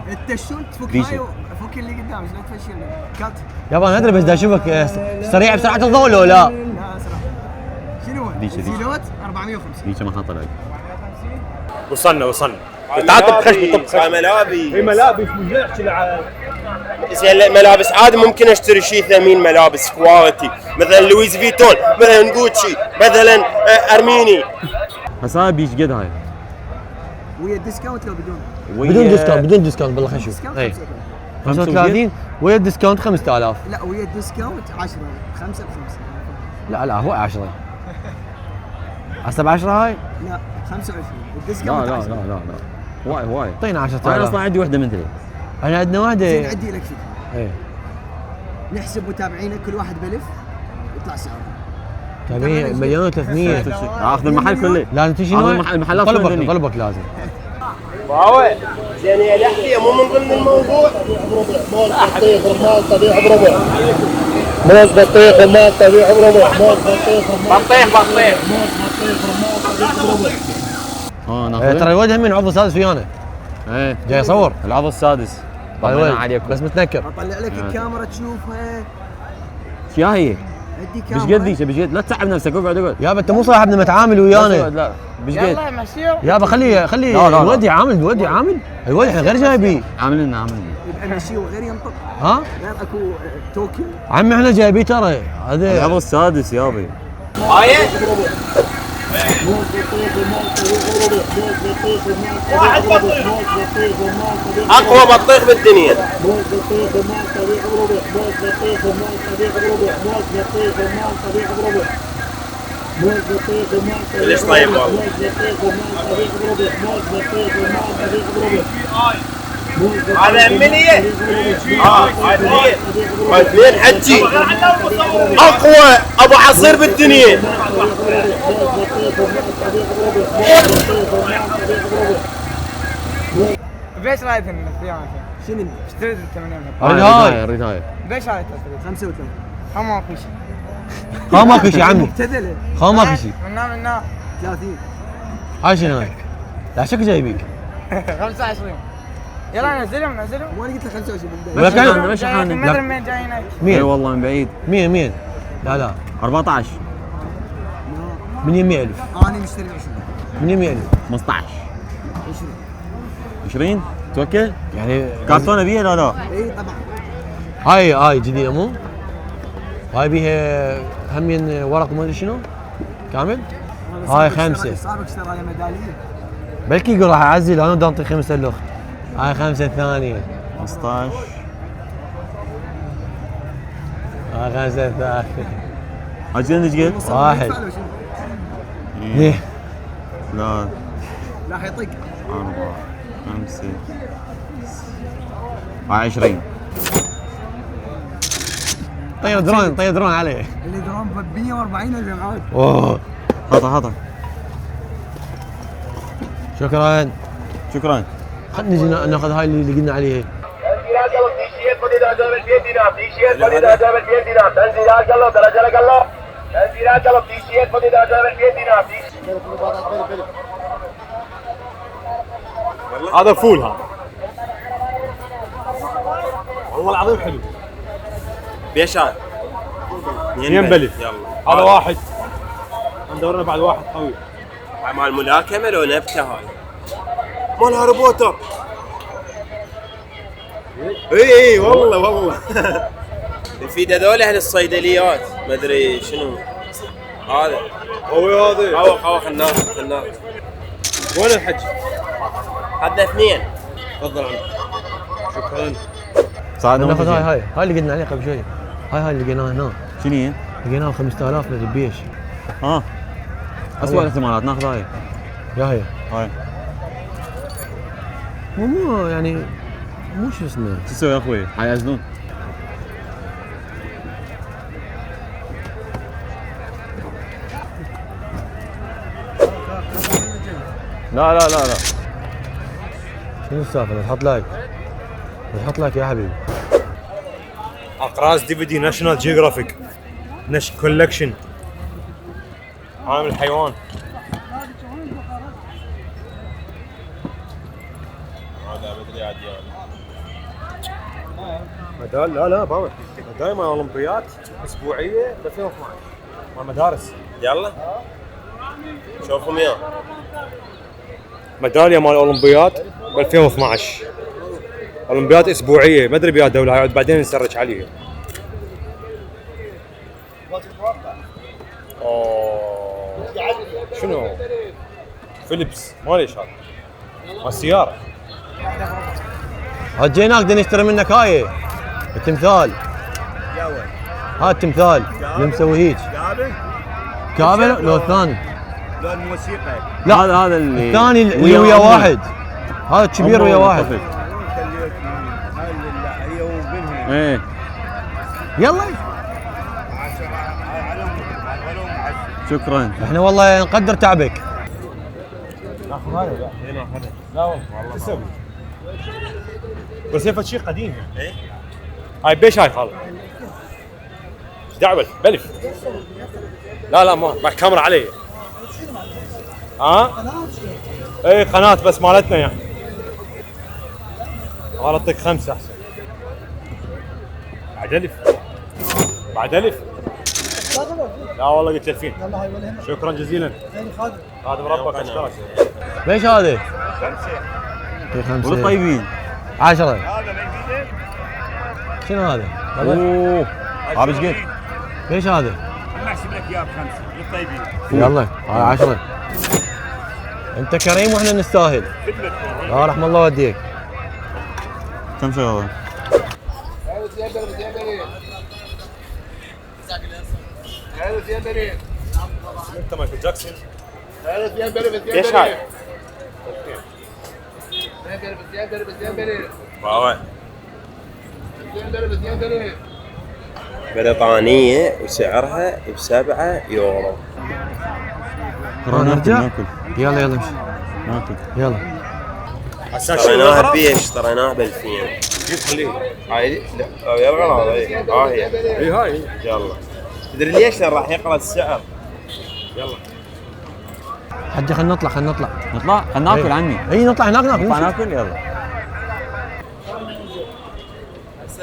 Speaker 10: انت شلون تفك
Speaker 11: ديشي.
Speaker 10: هاي فك اللي قدامك لا تفشلني. كات.
Speaker 1: يابا انا ادري بس دا اشوفك سريع بسرعه الضوء لو لا؟
Speaker 10: لا اسرع. شنو هو؟
Speaker 11: ديشي.
Speaker 10: زينوت 450.
Speaker 11: هيك ما حاط لايك.
Speaker 2: وصلنا تعال طب خشبي طب
Speaker 8: هاي ملابس.
Speaker 2: هي ملابس مش نحكي لعب.
Speaker 8: زين ملابس عادي ممكن اشتري شيء ثمين، ملابس كواليتي مثلا لويس فيتون، مثلا جوتشي، مثلا ارميني.
Speaker 11: هسه هاي بيش قد هاي؟
Speaker 10: ويا ديسكاونت لو بدون؟
Speaker 1: بدون ديسكاونت بالله خلينا نشوف. اي 35 ويا الديسكاونت 5000.
Speaker 10: لا ويا الديسكاونت 10 5 ب 5.
Speaker 1: لا هو 10 هسه ب 10 هاي؟
Speaker 10: لا 25
Speaker 11: لا
Speaker 10: الديسكاونت
Speaker 11: لا
Speaker 10: 10.
Speaker 11: لا لا لا وايد
Speaker 1: اعطينا 10,000.
Speaker 11: انا اصلا عندي وحده مثلي.
Speaker 1: انا عندنا واحده.
Speaker 10: زين عندي لك فكره.
Speaker 1: ايه
Speaker 10: نحسب متابعينك كل واحد ب1000 يطلع سعره.
Speaker 1: تبي مليون و300.
Speaker 11: اخذ المحل كله.
Speaker 1: لازم تجي شنو؟
Speaker 11: المحلات
Speaker 1: طلبك لازم.
Speaker 8: باوع زين يا لحظه مو من ضمن الموضوع.
Speaker 7: موز بطيخ رمال طبيعي بربع. موز بطيخ رمال طبيعي بربع. موز بطيخ رمال.
Speaker 2: بطيخ
Speaker 7: موز بطيخ رمال طبيعي بربع.
Speaker 1: ترى الواد هم من عضو سادس فيانا.
Speaker 11: ايه
Speaker 1: جاي يصور.
Speaker 11: العضو السادس.
Speaker 1: طبعا
Speaker 11: عليكم.
Speaker 1: بس متنكر.
Speaker 10: اطلع لك الكاميرا تشوفها.
Speaker 11: يا هي
Speaker 10: عندي
Speaker 11: بش
Speaker 10: كاميرا.
Speaker 11: قد ذيك بش قد لا تتعب نفسك اقعد.
Speaker 1: يابا انت مو صاحبنا متعامل ويانا.
Speaker 11: لا بش قد.
Speaker 1: يابا خلي الواد يعامل الواد احنا غير جايبين.
Speaker 11: عاملنا
Speaker 10: يبقى ماشي وغير ينطق.
Speaker 1: ها؟
Speaker 10: غير اكو توكن.
Speaker 1: عمي احنا جايبين ترى هذا
Speaker 11: العضو السادس يابي.
Speaker 8: هاي
Speaker 7: واحد بطيخ. موز بطيخ رمال طبيعي.
Speaker 8: اقوى بطيخ بالدنيا.
Speaker 7: موز بطيخ رمال طبيعي بربع. موز بطيخ رمال طبيعي بربع. موز بطيخ رمال طبيعي بربع. موز بطيخ وماء طبيعي
Speaker 8: ليش طيب والله؟
Speaker 7: موز بطيخ وماء طبيعي بربع موز بطيخ وماء طبيعي بربع
Speaker 8: هذا أمنية؟ هاي اثنين حجي أقوى أبو عصير بالدنيا.
Speaker 10: بيش رايك الثياب؟ شنو؟ اشتريت الثمانية.
Speaker 1: اريد هاي
Speaker 10: بيش رايك 35 ما في شيء.
Speaker 1: ماكو شيء عمي
Speaker 10: مبتذله
Speaker 1: ماكو شيء.
Speaker 10: منا 30
Speaker 1: هاي شنو هاي؟ لا شك جايبيك
Speaker 10: 25. يلا نزلهم وانا قلت لك 25
Speaker 1: ولا كان
Speaker 11: ما شحانة
Speaker 10: ما ادري من جايين هيك.
Speaker 11: اي
Speaker 1: مين
Speaker 11: والله من بعيد.
Speaker 1: مين لا
Speaker 11: 14
Speaker 1: من 100,000
Speaker 10: انا مشتري 20
Speaker 1: من 100,000
Speaker 11: 15 20 توكل
Speaker 1: يعني
Speaker 11: كرتونه بيها لا
Speaker 10: اي طبعا.
Speaker 1: هاي جديده مو؟ هاي بيها همين ورق ما ادري شنو كامل. هاي 5
Speaker 10: صاحبك اشترى على ميداليه.
Speaker 1: بلكي يقول راح اعزل انا بدي انطي 5 الاخت. هاي 5 الثانيه
Speaker 11: 15
Speaker 1: هاي 5 الثالثه
Speaker 11: عجلنا ايش قلت؟
Speaker 1: 1 2
Speaker 11: لا
Speaker 10: لا حيطق
Speaker 11: 4 5 20
Speaker 1: طيب درون عليه.
Speaker 10: اللي درون ب 140,000 يا معود.
Speaker 1: اوه
Speaker 11: هطا
Speaker 1: شكرا
Speaker 11: شكرا.
Speaker 1: خلينا نجي ناخذ هاي اللي قلنا عليه.
Speaker 2: هذا فول هذا والله العظيم حلو.
Speaker 8: بيش هذا؟
Speaker 2: 2 بلف.
Speaker 8: يلا
Speaker 2: هذا واحد ندورنا بعد واحد قوي.
Speaker 8: مال ملاكمة لو نبتة هاي؟ مال هاري بوتر. اي والله في هذول اهل الصيدليات ما ادري شنو هذا.
Speaker 2: قوي هذا.
Speaker 8: قوي خناق.
Speaker 2: وين الحج؟
Speaker 8: هذا 2.
Speaker 2: تفضل عمي. شكرا.
Speaker 11: صعدنا
Speaker 1: ناخذ هاي اللي قلنا عليه قبل شوي. هاي اللي لقيناها هنا.
Speaker 11: شنو هي؟
Speaker 1: لقيناها 5000 للبيش.
Speaker 11: اسوء الاحتمالات ناخذ هاي.
Speaker 1: هاي
Speaker 11: هاي
Speaker 1: مو يعني مو شو اسمه.
Speaker 11: شو تسوي يا اخوي؟ حيأذنون. لا
Speaker 1: شنو السالفه؟ تحط لايك يا حبيبي.
Speaker 2: اقراص DVD ناشونال جيوغرافيك كولكشن عالم الحيوان.
Speaker 8: هذا بدري عاد
Speaker 2: مدال لا باور دائما اولمبيات اسبوعيه ب 2012 مع مدارس.
Speaker 8: يلا شوفهم يا
Speaker 2: ميداليه مال اولمبيات ب 2012 اولمبيات اسبوعيه ما ادري بيا دوله هاي بعدين نسرج عليها. شنو؟ فيليبس ما ليش هذا؟ السياره.
Speaker 1: جيناك بدنا نشتري منك هاي التمثال. هذا التمثال اللي مسوي هيك. كابل لو الثاني؟
Speaker 8: لو الموسيقى.
Speaker 1: لا
Speaker 11: هذا اللي
Speaker 1: الثاني اللي ويا واحد. هذا الكبير ويا واحد.
Speaker 11: ايه
Speaker 1: يلا
Speaker 11: شكرا.
Speaker 1: احنا والله نقدر تعبك.
Speaker 2: ناخذ هذا لا والله شو تسوي؟ بس هي شيء قديم يعني. هاي بيش هاي خالد؟ ايش دعوه بلف؟ لا ما الكاميرا علي. اي قناة بس مالتنا يعني. انا اعطيك 5 احسن. بعد الف. لا والله قلت 2000. شكرا جزيلا. هذا مربى كشكاش.
Speaker 1: ليش هذا؟
Speaker 11: 5 والطيبين
Speaker 1: 10. شنو هذا؟
Speaker 11: اوه هذا ايش قد؟
Speaker 1: ليش هذا؟
Speaker 2: انا احسب لك اياه ب5 للطيبين.
Speaker 1: يلا هاي 10. انت كريم واحنا نستاهل. لا رحم الله والديك.
Speaker 11: كم شغله؟
Speaker 4: انت مايكل جاكسون.
Speaker 8: ايش هاي؟ بريطانية وسعرها ب7 يورو.
Speaker 1: نرجع؟ يلا يلا امشي
Speaker 11: ناكل.
Speaker 1: يلا.
Speaker 8: اشتريناها بيش، اشتريناها ب2000. هاي يا الغراض هي.
Speaker 4: اي هاي
Speaker 8: يلا. تدري ليش؟ لان راح يقرا السعر.
Speaker 4: يلا
Speaker 1: حجي خلينا نطلع
Speaker 11: نطلع خلينا ناكل عني.
Speaker 1: اي نطلع هناك ناكل.
Speaker 11: نطلع ناكل يلا.
Speaker 8: هسه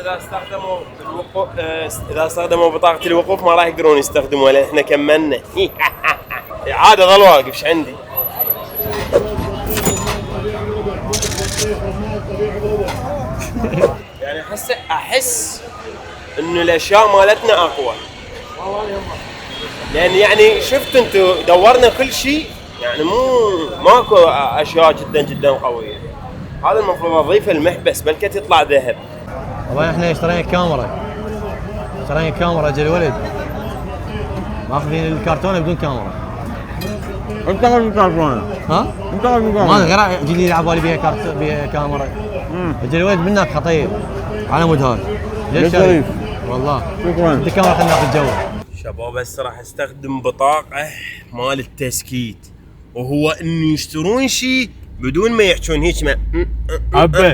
Speaker 8: اذا استخدموا بطاقة الوقوف ما راح يقدرون يستخدموها لان احنا كملنا. عادة ظل واقف. ايش عندي؟ يعني احس انه الاشياء مالتنا اقوى. لان يعني شفت انتم دورنا كل شيء، يعني ماكو اشياء جدا جدا قويه. هذا المفروض اضيفه المحبس بلكي تطلع ذهب.
Speaker 1: طبعا احنا اشترينا كاميرا اجل الولد ماخذين الكرتونه بدون كاميرا.
Speaker 11: انت غير الكرتونه.
Speaker 1: ها؟
Speaker 11: انت غير الكرتونه.
Speaker 1: ما غير جديد يلعبوا لي بيها كاميرا. اجل الولد منك خطير على مود هذا. ليش شريف؟ والله
Speaker 11: شكرا.
Speaker 1: انت كاميرا خلينا ناخذ الجو.
Speaker 8: شباب هسه راح استخدم بطاقه مال التسكيت، وهو انه يشترون شيء بدون ما يحجون هيك ما
Speaker 4: عبه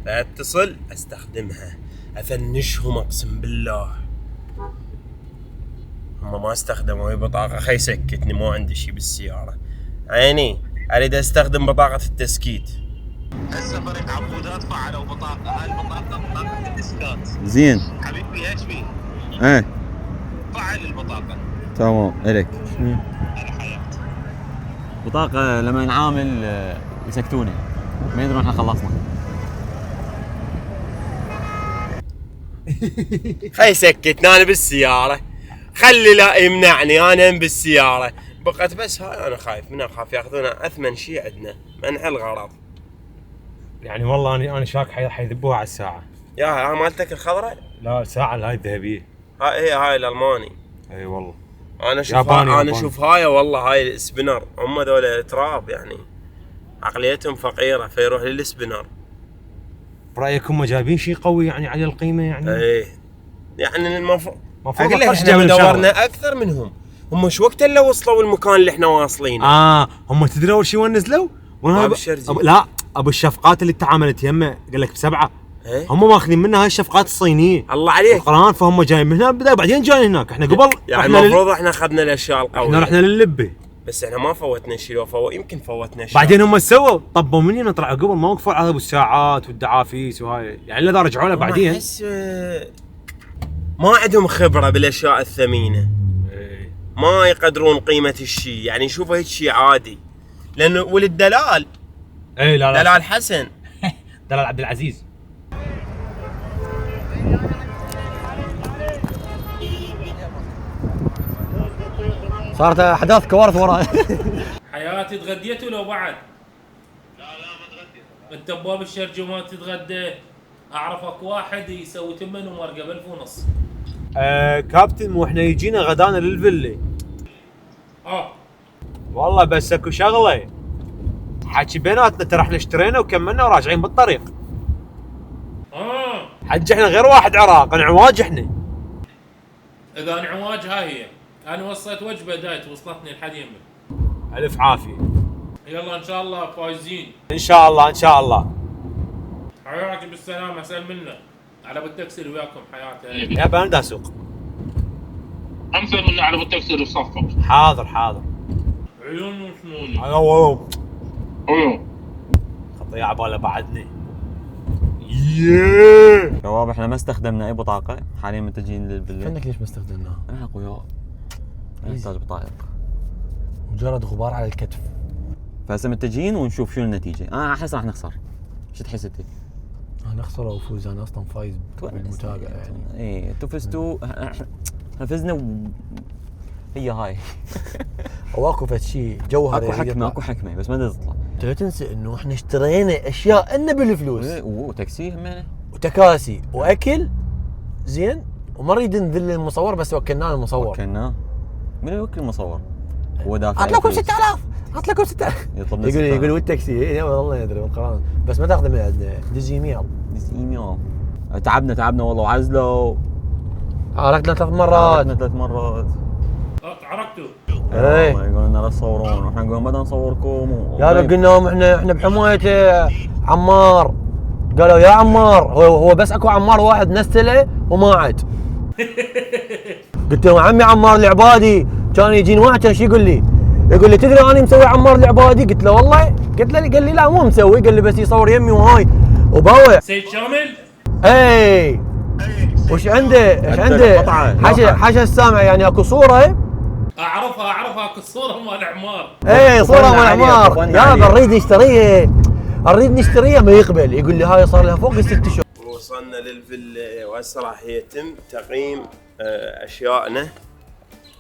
Speaker 8: فاتصل استخدمها افنشهم اقسم بالله. هم ما استخدموا هي بطاقه خي سكتني، ما عندي شيء بالسياره. عيني اريد استخدم بطاقه التسكيت. هسه فريق عبودات فعلوا بطاقه، هاي البطاقه بطاقه الاسكات.
Speaker 11: زين
Speaker 8: حبيبي اتش بي.
Speaker 11: ايه
Speaker 8: فعل البطاقه.
Speaker 11: تمام الك. بطاقة لما نعامل يسكتوني ما يدرون احنا خلصنا.
Speaker 8: خي سكتني انا بالسياره، خلي لا يمنعني انا بالسياره. بقت بس هاي انا خايف منها، خاف ياخذونها اثمن شيء عندنا منع الغرض.
Speaker 4: يعني والله انا شاك حيذبوها على الساعه.
Speaker 8: يا ها مالتك الخضراء؟
Speaker 4: لا الساعه هاي الذهبيه.
Speaker 8: هاي الالماني.
Speaker 4: اي والله
Speaker 8: انا اشوف هاي والله هاي السبينر. هم ذولا تراب يعني عقليتهم فقيره فيروح للسبينر.
Speaker 4: برايك هم جايبين شيء قوي يعني على القيمه يعني؟
Speaker 8: ايه يعني المفروض
Speaker 4: احنا
Speaker 8: دورنا اكثر منهم. هم شو وقت اللي وصلوا المكان اللي احنا واصلين؟
Speaker 4: هم تدري اول شيء وين نزلوا؟
Speaker 8: لا
Speaker 4: ابو الشفقات اللي تعاملت يمه قال لك ب7.
Speaker 8: ايه؟
Speaker 4: هم ماخذين منها هاي الشفقات الصينيه.
Speaker 8: الله عليك.
Speaker 4: القران فهم جايين من هنا بعدين جايين هناك. احنا قبل
Speaker 8: يعني المفروض احنا اخذنا الاشياء القويه.
Speaker 4: احنا رحنا لللبه
Speaker 8: بس احنا ما فوتنا شيء. لو يمكن فوتنا شيء.
Speaker 4: بعدين هم سووا طبوا من هنا طلعوا قبل ما وقفوا على ابو الساعات والدعافيس وهاي يعني اذا رجعوا له بعدين.
Speaker 8: احس ما عندهم خبره بالاشياء الثمينه.
Speaker 4: ايه.
Speaker 8: ما يقدرون قيمه الشيء، يعني يشوفوا هيك شيء عادي. لانه وللدلال
Speaker 4: اي لا
Speaker 8: دلال حسن
Speaker 4: دلال عبد العزيز.
Speaker 1: صارت احداث كوارث وراي.
Speaker 3: حياتي تغديتوا لو بعد؟ لا ما تغديت. انت بباب الشرجي ما تتغدى؟ اعرف اكو واحد يسوي تمن ومرقه ب1500.
Speaker 4: كابتن مو احنا يجينا غدانا للفيلا. والله بس اكو شغله حكي بيناتنا، ترى احنا اشترينا وكملنا وراجعين بالطريق. حج احنا غير واحد عراق، انعواج احنا.
Speaker 3: اذا انعواج هاي هي. انا وصلت وجبه دايت وصلتني لحد يمك.
Speaker 4: الف عافيه.
Speaker 3: يلا ان شاء الله فايزين.
Speaker 4: ان شاء الله ان شاء الله.
Speaker 3: حياتي بالسلامه. اسال منه على بالتاكسي اللي وياكم. حياتي
Speaker 4: يا بند اسوق.
Speaker 9: امثل منه على بالتاكسي اللي بصفك.
Speaker 4: حاضر حاضر.
Speaker 3: عيون وسنوني.
Speaker 4: ايوه خطيه عباله بعدني.
Speaker 11: شباب احنا ما استخدمنا اي بطاقه، حاليا متجهين للفيلا.
Speaker 1: فنك ليش ما استخدمناها؟
Speaker 11: احنا اقوياء نحتاج بطائق.
Speaker 1: مجرد غبار على الكتف.
Speaker 11: فهسه متجهين ونشوف شو النتيجه. انا احس راح نخسر. شو تحس انت؟
Speaker 1: نخسر او فوز. انا اصلا فايز بالمتابعه يعني.
Speaker 11: اي انتوا فزتوا احنا فزنا هي هاي.
Speaker 1: او اكو فد شيء جوهري.
Speaker 11: اكو حكمه بس ما تطلع.
Speaker 1: انت لا تنسى انه احنا اشترينا اشياء لنا بالفلوس.
Speaker 11: وتاكسي همينه
Speaker 1: وتكاسي واكل زين وما نريد نذل المصور بس وكلناه المصور.
Speaker 11: وكلناه؟ من يوكل المصور؟ هو دافع
Speaker 1: عط لكم 6000 عط لكم 6000 يقول والتاكسي والله يدري بالقران بس ما تاخذه من عندنا دز ايميل
Speaker 11: تعبنا والله وعزله
Speaker 1: عرقنا 3 مرات
Speaker 3: عرقتوا
Speaker 1: ايه
Speaker 11: يقولون لنا لا تصورون واحنا نقول بدنا نصوركم
Speaker 1: يا قلنا لهم احنا بحمايه عمار قالوا يا عمار هو بس اكو عمار واحد نزله وما عاد قلت له عمي عمار العبادي كان يجيني واحد كان شو يقول لي تدري انا مسوي عمار العبادي قلت له والله قال لي لا مو مسوي قال لي بس يصور يمي وهاي وباوع
Speaker 3: سيد شامل
Speaker 1: اي وش عنده حاشا السامع يعني اكو صوره
Speaker 3: اعرفها اكو الصوره مال عمار
Speaker 1: اي صوره مال عمار يابا نريد نشتريها ما يقبل يقول لي هاي صار لها فوق 6 شهور.
Speaker 8: وصلنا للفيلا وهسه راح يتم تقييم اشيائنا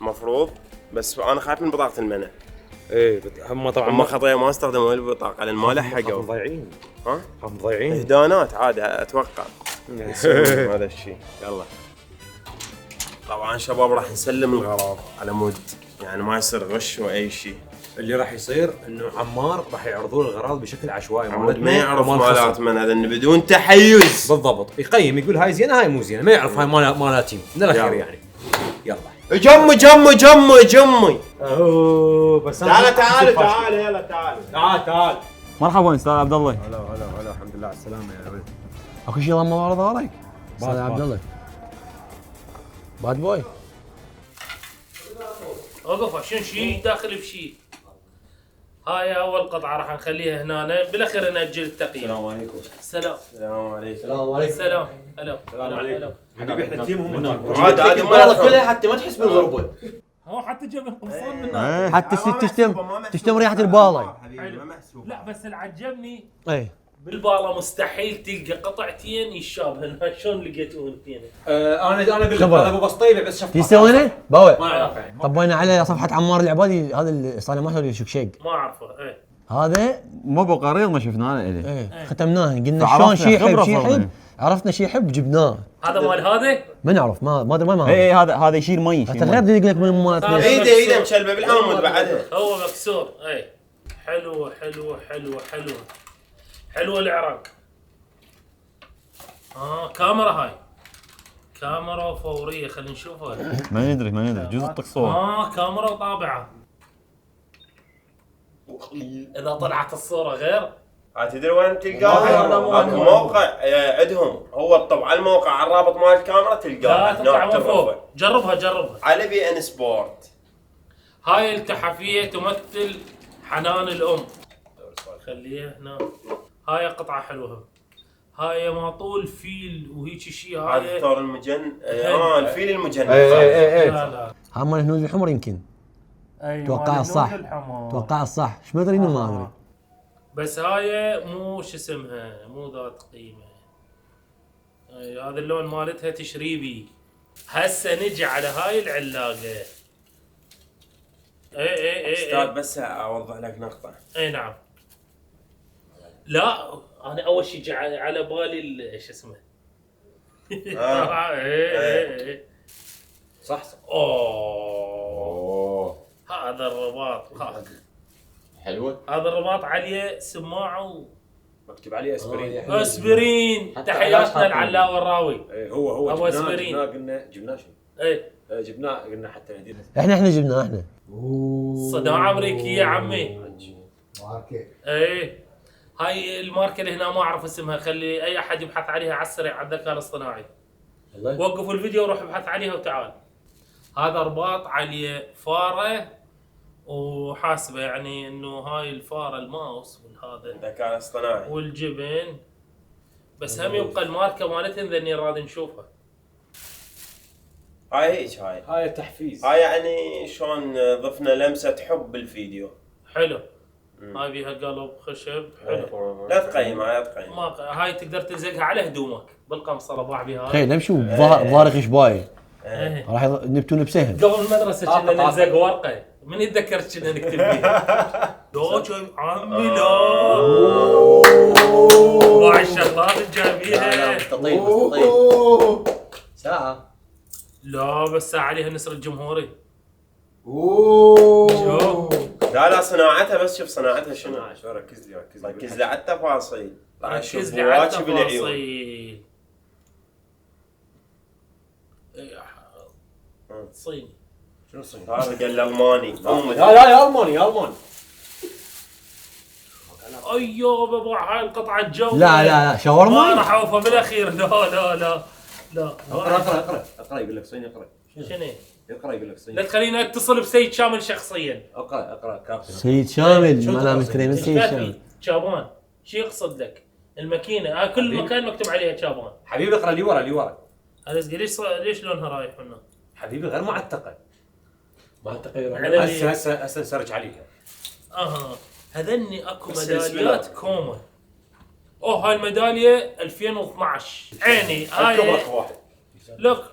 Speaker 8: مفروض بس انا خايف من بطاقه المنع.
Speaker 4: ايه هم طبعا
Speaker 8: هم خطيه ما استخدموا البطاقه لان ما لحقوا
Speaker 4: مضيعين.
Speaker 8: ها؟
Speaker 4: مضيعين
Speaker 8: اهدانات عادي اتوقع هذا الشيء. يلا طبعا شباب راح نسلم الغراض على مود يعني ما يصير غش واي شيء.
Speaker 4: اللي راح يصير انه عمار راح يعرضون الغراض بشكل عشوائي
Speaker 8: ما يعرف مالات من هذا بدون تحيز
Speaker 4: بالضبط يقيم يقول هاي زينه هاي مو زينه ما يعرف هاي مالاتي من الاخير يعني. يلا
Speaker 8: جمي
Speaker 4: اوه بس
Speaker 8: تعال يلا تعال
Speaker 11: مرحبا استاذ عبد الله.
Speaker 4: هلا الحمد لله على السلامه يا ولد.
Speaker 1: اكو شيء ضم ورا ظهرك استاذ عبد الله باد بوي
Speaker 3: اوقف عشان شيء داخل بشيء. هاي اول قطعه راح نخليها هنا بالاخير ناجل التقييم.
Speaker 8: السلام عليكم.
Speaker 3: السلام
Speaker 8: عليكم.
Speaker 3: السلام هلا
Speaker 4: حبيبي احنا تيم هم
Speaker 8: عادي
Speaker 1: والله كلها حتى ما تحس بالغربه.
Speaker 3: هو حتى جاب القمصان من
Speaker 1: حتى تشتم ريحه البالة.
Speaker 3: لا بس اللي عجبني
Speaker 1: اي
Speaker 3: بالبالة مستحيل تلقى قطعتين يشابهن. شلون لقيتوهم اثنين؟
Speaker 4: انا بالله ابو بسطيبه بس شفت
Speaker 1: يسوونه باوع.
Speaker 4: ما اعرف يعني.
Speaker 1: طبينا على صفحه عمار العبادي هذا اللي صار له ما شو شيك
Speaker 3: ما اعرفه. ايه
Speaker 1: هذا
Speaker 11: مو بقريض ما شفناه له.
Speaker 1: ايه ختمناه قلنا شلون شي يحب عرفنا شي يحب جبناه.
Speaker 3: هذا مال هذا؟
Speaker 1: ما نعرف ما ادري ما
Speaker 11: اي هذا يشيل مي
Speaker 1: انت غير يقول لك من مالت
Speaker 8: ايده مشلبه بالحامض بعدها
Speaker 3: هو مكسور. اي حلوه العراق. كاميرا هاي كاميرا فوريه خلينا نشوفها.
Speaker 11: ما ندري جزء طق صور.
Speaker 3: كاميرا وطابعه. اذا طلعت الصوره غير
Speaker 8: تدري وين تلقاها؟ اكو موقع عندهم هو الطبع على الموقع على الرابط مال الكاميرا تلقاها.
Speaker 3: تطلع فوق. جربها
Speaker 8: على بي ان سبورت.
Speaker 3: هاي التحفيه تمثل حنان الام. خليها هنا. هاي قطعه حلوه. هاي ماطول فيل وهيك شيء.
Speaker 8: هذا ثور المجن. الفيل المجن.
Speaker 3: لا
Speaker 1: هم الهنود الحمر يمكن. توقع الصح. ايش ما ادري ما ادري.
Speaker 3: بس هاي مو شو اسمها مو ذات قيمه. هذا اللون مالتها تشريبي. هسه نجي على هاي العلاقه. اي
Speaker 8: استاذ بس اوضح لك نقطه.
Speaker 3: اي نعم. لا انا اول شيء جاء على بالي شو اسمه. اي
Speaker 4: صح.
Speaker 3: اوه هذا الرباط
Speaker 8: حلوه.
Speaker 3: هذا الرباط عليه سماعه
Speaker 4: مكتوب عليه اسبرين.
Speaker 3: اسبرين. تحياتنا العلاوي الراوي.
Speaker 4: هو
Speaker 3: ابو اسبرين.
Speaker 4: جبناه شنو؟ جبناه قلنا حتى ندير.
Speaker 1: احنا جبناه
Speaker 3: صناعه امريكيه عمي. ايه هاي الماركه اللي هنا ما اعرف اسمها. خلي اي احد يبحث عليها على السريع على الذكاء الاصطناعي. وقفوا الفيديو وروح ابحث عليها وتعال. هذا رباط عليه فاره وحاسبه يعني انه هاي الفاره الماوس والهذا
Speaker 8: الذكاء الاصطناعي
Speaker 3: والجبن. بس هم يبقى الماركه مالتهم ذني راضي نشوفها.
Speaker 8: هاي هيك
Speaker 4: هاي تحفيز.
Speaker 8: هاي يعني شلون ضفنا لمسه حب بالفيديو.
Speaker 3: حلو. هاي بيها قلب خشب حلو.
Speaker 8: لا تقيم هاي تقيم.
Speaker 3: هاي تقدر تلزقها على هدومك بالقمصه باع بها.
Speaker 1: تخيل نمشي ظارق شباي. راح نبتون بسهم.
Speaker 3: قبل المدرسه كنا نلزق ورقه. من يتذكر كنا نكتب فيها؟ دوج عمي لا. وعلى الشغلات الجايبيها.
Speaker 1: تطيب ساعه.
Speaker 3: لا بس عليها النسر الجمهوري.
Speaker 2: اوه
Speaker 8: لا صناعتها بس شوف صناعتها شنو.
Speaker 2: شو ركز لي
Speaker 8: ركز لي على التفاصيل. راح
Speaker 3: ركز
Speaker 8: اشوف
Speaker 3: لي على
Speaker 8: واجب العيون.
Speaker 3: التفاصيل. صيني.
Speaker 2: شنو الصين؟
Speaker 8: هذا قال الماني.
Speaker 2: لا يا الماني يا الماني.
Speaker 3: ايوه بابا هاي القطعه الجو.
Speaker 1: لا شاورما
Speaker 3: ما راح اوفى بالاخير. لا
Speaker 2: اقرا يقول لك صيني اقرا.
Speaker 3: شنو؟
Speaker 2: اقرا يقول لك صيني.
Speaker 3: لا تخليني اتصل بسيد شامل شخصيا.
Speaker 2: اقرا كابتن.
Speaker 1: سيد شامل ما انا مشتري من سيد شامل.
Speaker 3: شابان شو يقصد لك؟ الماكينه كل مكان مكتوب عليها شابان.
Speaker 2: حبيبي اقرا لي ورا.
Speaker 3: ليش لونها رايح هنا؟
Speaker 2: حبيبي غير معتقه.
Speaker 3: على
Speaker 2: هسه نسرج عليها.
Speaker 3: هذني اكو ميداليات كوما. هاي الميداليه 2012 عيني هاي. لك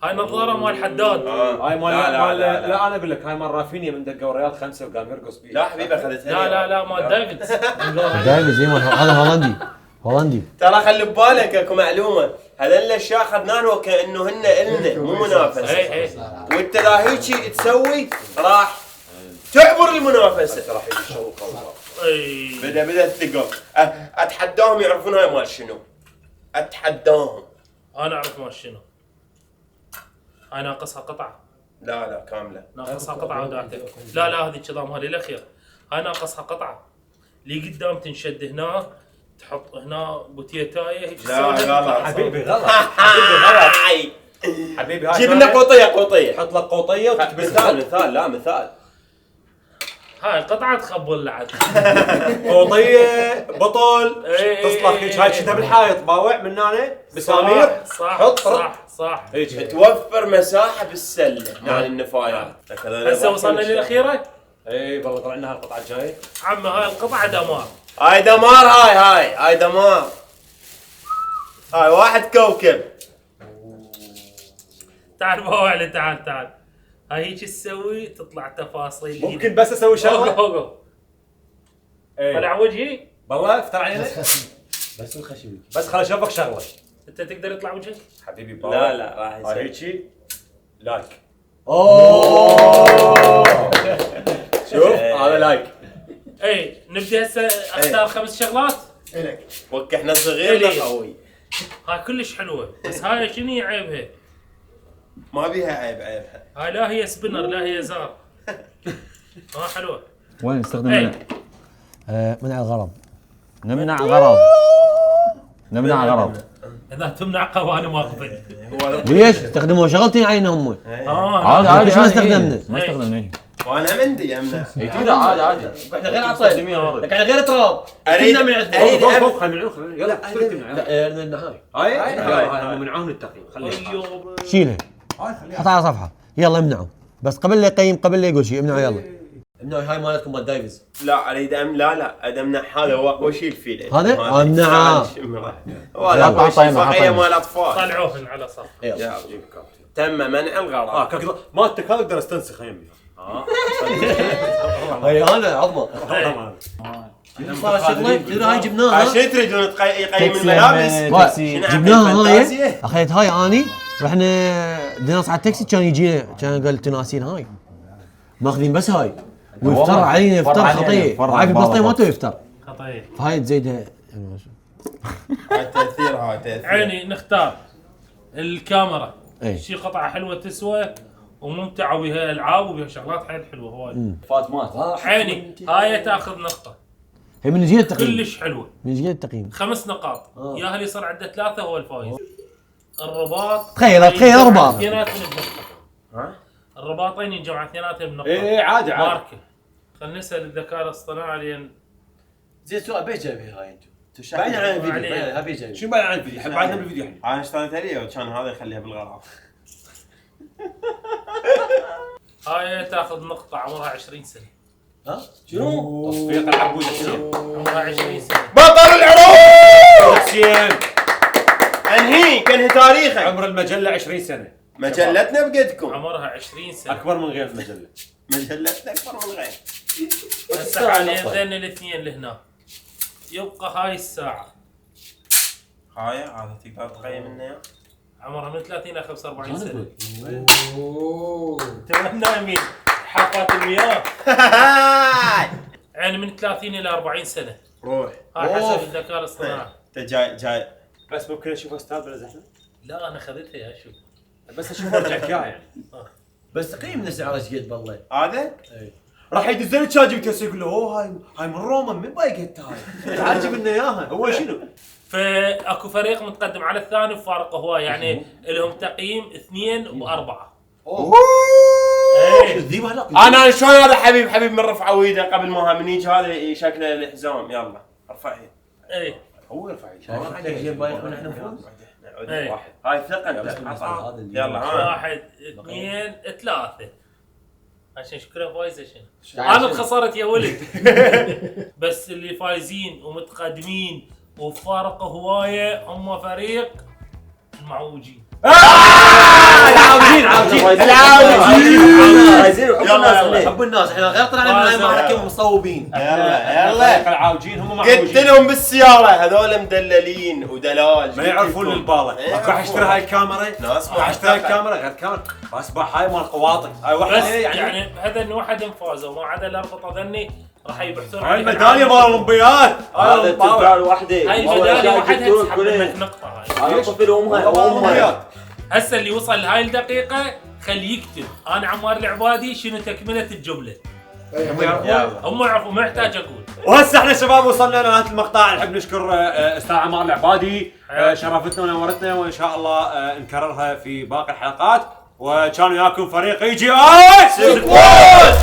Speaker 3: هاي نظاره مال حداد.
Speaker 2: هاي مال لا انا اقول لك هاي مال رافينيا من دقه ريال 5 وقام يرقص بيه.
Speaker 8: لا حبيبي اخذتها.
Speaker 3: لا مال دايفيدز.
Speaker 1: دايفيدز هذا هولندي.
Speaker 8: ترى خلي ببالك اكو معلومه. هذول الاشياء اخذناهم وكانه هن النا مو منافسه. وانت لا هيجي تسوي راح تعبر المنافسه. راح يجي شغل قوي. بدا الثقه. اتحداهم يعرفون هاي مال شنو. اتحداهم.
Speaker 3: انا اعرف مال شنو. هاي ناقصها قطعه.
Speaker 8: لا كامله.
Speaker 3: ناقصها قطعه ودعتك. لا هذه كذا مالي الاخير. هاي ناقصها قطعه. اللي قدام تنشد هنا تحط هنا بوتيتايه هيك.
Speaker 2: لا حبيبي غلط. حبيبي هاي
Speaker 8: جيب لنا قوطيه.
Speaker 2: حط لك قوطيه وتكبسها.
Speaker 8: مثال.
Speaker 3: هاي القطعه تخبل لعد.
Speaker 2: قوطيه بطل تصلح هيك. هاي شفتها بالحائط باوع من هنا مسامير.
Speaker 3: صح
Speaker 2: هيك
Speaker 8: توفر مساحه بالسله مال النفايات.
Speaker 3: هسه وصلنا للاخيره.
Speaker 2: اي والله طلع لنا القطعه الجايه.
Speaker 3: عمي هاي القطعه دمار.
Speaker 8: هاي دمار. هاي دمار. هاي واحد كوكب.
Speaker 3: تعال بوعلي تعال. هاي هيك تسوي تطلع تفاصيل.
Speaker 2: ممكن بس اسوي شغله.
Speaker 3: هوقو طلع وجهي.
Speaker 2: والله افتر علينا.
Speaker 5: بس الخشبي.
Speaker 2: بس خل اشوفك شغله.
Speaker 3: انت تقدر يطلع وجهك؟
Speaker 2: حبيبي
Speaker 8: لا راح يصير
Speaker 2: هيك لايك. شوف هذا لايك.
Speaker 3: نبدا هسه اختار 5 شغلات.
Speaker 8: وكحنا صغير قوي.
Speaker 3: هاي كلش حلوه بس هاي شنو عيبها؟
Speaker 8: ما بيها عيبها.
Speaker 3: هاي لا هي سبينر لا هي زار. حلوه.
Speaker 11: وين نستخدمها؟
Speaker 1: منع الغرض.
Speaker 11: نمنع غرض.
Speaker 3: اذا تمنع قوانين ما اقبل.
Speaker 1: ليش؟ استخدموا شغلتين عينهم.
Speaker 11: عادي
Speaker 1: ما استخدمنا.
Speaker 11: ما استخدمنا.
Speaker 8: وانا عندي امنا.
Speaker 11: كذا عادي.
Speaker 1: احنا غير عصير. لكن غير تراب.
Speaker 8: اريد
Speaker 2: هاي منعون التقييم.
Speaker 3: خليه
Speaker 1: شيلها. حطها على صفحه. يلا امنعوا. بس قبل لا يقيم قبل لا يقول شيء امنعوا يلا. امنعوا هاي مالتكم مال دايفيز.
Speaker 8: لا اريد لا امنع هذا وشيل فيه.
Speaker 1: هذا امنعه.
Speaker 8: ولا صفحيه مال اطفال.
Speaker 3: طلعوهن على صف.
Speaker 8: يلا تم منع الغرض.
Speaker 2: مالتك هذا اقدر استنسخ يمي.
Speaker 1: هاي انا عظمه. صار شغله تدري هاي جبناها.
Speaker 8: شو تريدون يقيم الملابس؟
Speaker 1: جبناها هاي. اخذت هاي اني رحنا دناس على التاكسي كان يجينا كان قال تناسين هاي ماخذين بس هاي ويفتر علينا يفتر خطيه. هاي في فلسطين ما تو يفتر
Speaker 3: خطيه.
Speaker 1: فهاي تزيدها.
Speaker 8: التاثير هاي تاثير.
Speaker 3: عيني نختار الكاميرا.
Speaker 1: اي
Speaker 3: شي قطعه حلوه تسوى وممتعه وبها العاب وبها شغلات حيل حلوه هواي.
Speaker 5: فاطمات.
Speaker 3: عيني هاي تاخذ نقطه.
Speaker 1: هي من جهه التقييم
Speaker 3: كلش حلوه.
Speaker 1: من جهه التقييم
Speaker 3: 5 نقاط. يا اللي صار عنده 3 هو الفايز. الرباط
Speaker 1: تخيل رباط
Speaker 3: اثنيناتهم بنقطه. الرباطين ينجمعوا اثنيناتهم بنقطه.
Speaker 2: اي عادي
Speaker 3: ماركه. خلينا نسال الذكاء الاصطناعي لين
Speaker 5: زين سؤال بيش جايبها هاي انتم؟
Speaker 8: بعدين عن الفيديو.
Speaker 5: ابي جايبها.
Speaker 2: شو بعد عن الفيديو؟ بعدنا بالفيديو احنا.
Speaker 8: انا اشتغلت عليه وكان هذا يخليها بالغرض.
Speaker 3: هاي تاخذ نقطه عمرها 20 سنه.
Speaker 2: شنو؟ تصفيق العبود حسين.
Speaker 3: عمرها 20 سنه.
Speaker 8: بطل العروض
Speaker 2: حسين.
Speaker 8: انهي تاريخه.
Speaker 2: عمر المجله 20 سنه.
Speaker 8: مجلتنا بقدكم.
Speaker 3: عمرها 20 سنه.
Speaker 2: اكبر من غير المجله.
Speaker 8: مجلتنا اكبر من غير.
Speaker 3: هسه حاليا ذن الاثنين اللي هنا. يبقى هاي الساعه.
Speaker 8: هذا تقدر تقيم لنا.
Speaker 3: عمرها من 30 الى 45 سنه. تمام نايمين حافات المياه. يعني من 30 الى 40 سنه.
Speaker 2: روح
Speaker 3: هاي حسب الذكاء الاصطناعي.
Speaker 8: انت جاي
Speaker 2: بس ممكن اشوف استاذ بلا زحمه؟
Speaker 3: لا انا اخذتها يا شوف.
Speaker 2: بس اشوف ارجع كيا يعني.
Speaker 1: بس قيمنا سعره ايش قد بالله.
Speaker 2: هذا؟ راح يدز لي شات جي بي تي يقول له اوه هاي من روما من بايقت هاي. تعال جيب لنا اياها. هو شنو؟
Speaker 3: فاكو فريق متقدم على الثاني بفارق هواي يعني لهم تقييم 2 و4.
Speaker 8: انا شلون هذا حبيب من رفع ويده قبل ما من يجي هذا شكله الحزام يلا ارفعها.
Speaker 3: اي
Speaker 2: هو يرفع
Speaker 3: واحد.
Speaker 8: هاي ثقل يلا ها
Speaker 3: 1 2 3 عشان شكلها فايزه شنو؟ انا خسرت يا ولد. بس اللي فايزين ومتقدمين وفارق هوايه هم فريق المعوجين.
Speaker 1: عاوجين
Speaker 8: يلا
Speaker 1: حب الناس احنا غير طلعنا من المعركه مصوبين.
Speaker 8: يلا
Speaker 2: العاوجين هم
Speaker 8: قلت لهم بالسياره هذول مدللين ودلال
Speaker 2: ما يعرفون البالة. راح اشتري هاي الكاميرا. راح اشتري هاي الكاميرا غير كاميرا. اصبح هاي مال قواطع. هاي
Speaker 3: بس
Speaker 2: واحده
Speaker 3: يعني هذا انه واحد فازوا ما عدا الاربطه ذني راح يبحثون
Speaker 2: هاي الميداليه مال الاولمبياد.
Speaker 5: هذا التذكار وحده
Speaker 3: هاي الميداليه وحدها تسحب منك نقطه. هاي
Speaker 5: هذا طفل وامها.
Speaker 3: هسه اللي وصل لهاي الدقيقه خليه يكتب انا عمار العبادي شنو تكمله الجمله. هم يعرفون ما يحتاج اقول.
Speaker 2: وهسه احنا شباب وصلنا لنهايه المقطع. نحب نشكر استاذ عمار العبادي شرفتنا ونورتنا وان شاء الله نكررها في باقي الحلقات. وكان وياكم فريق اي جي اي سكواد.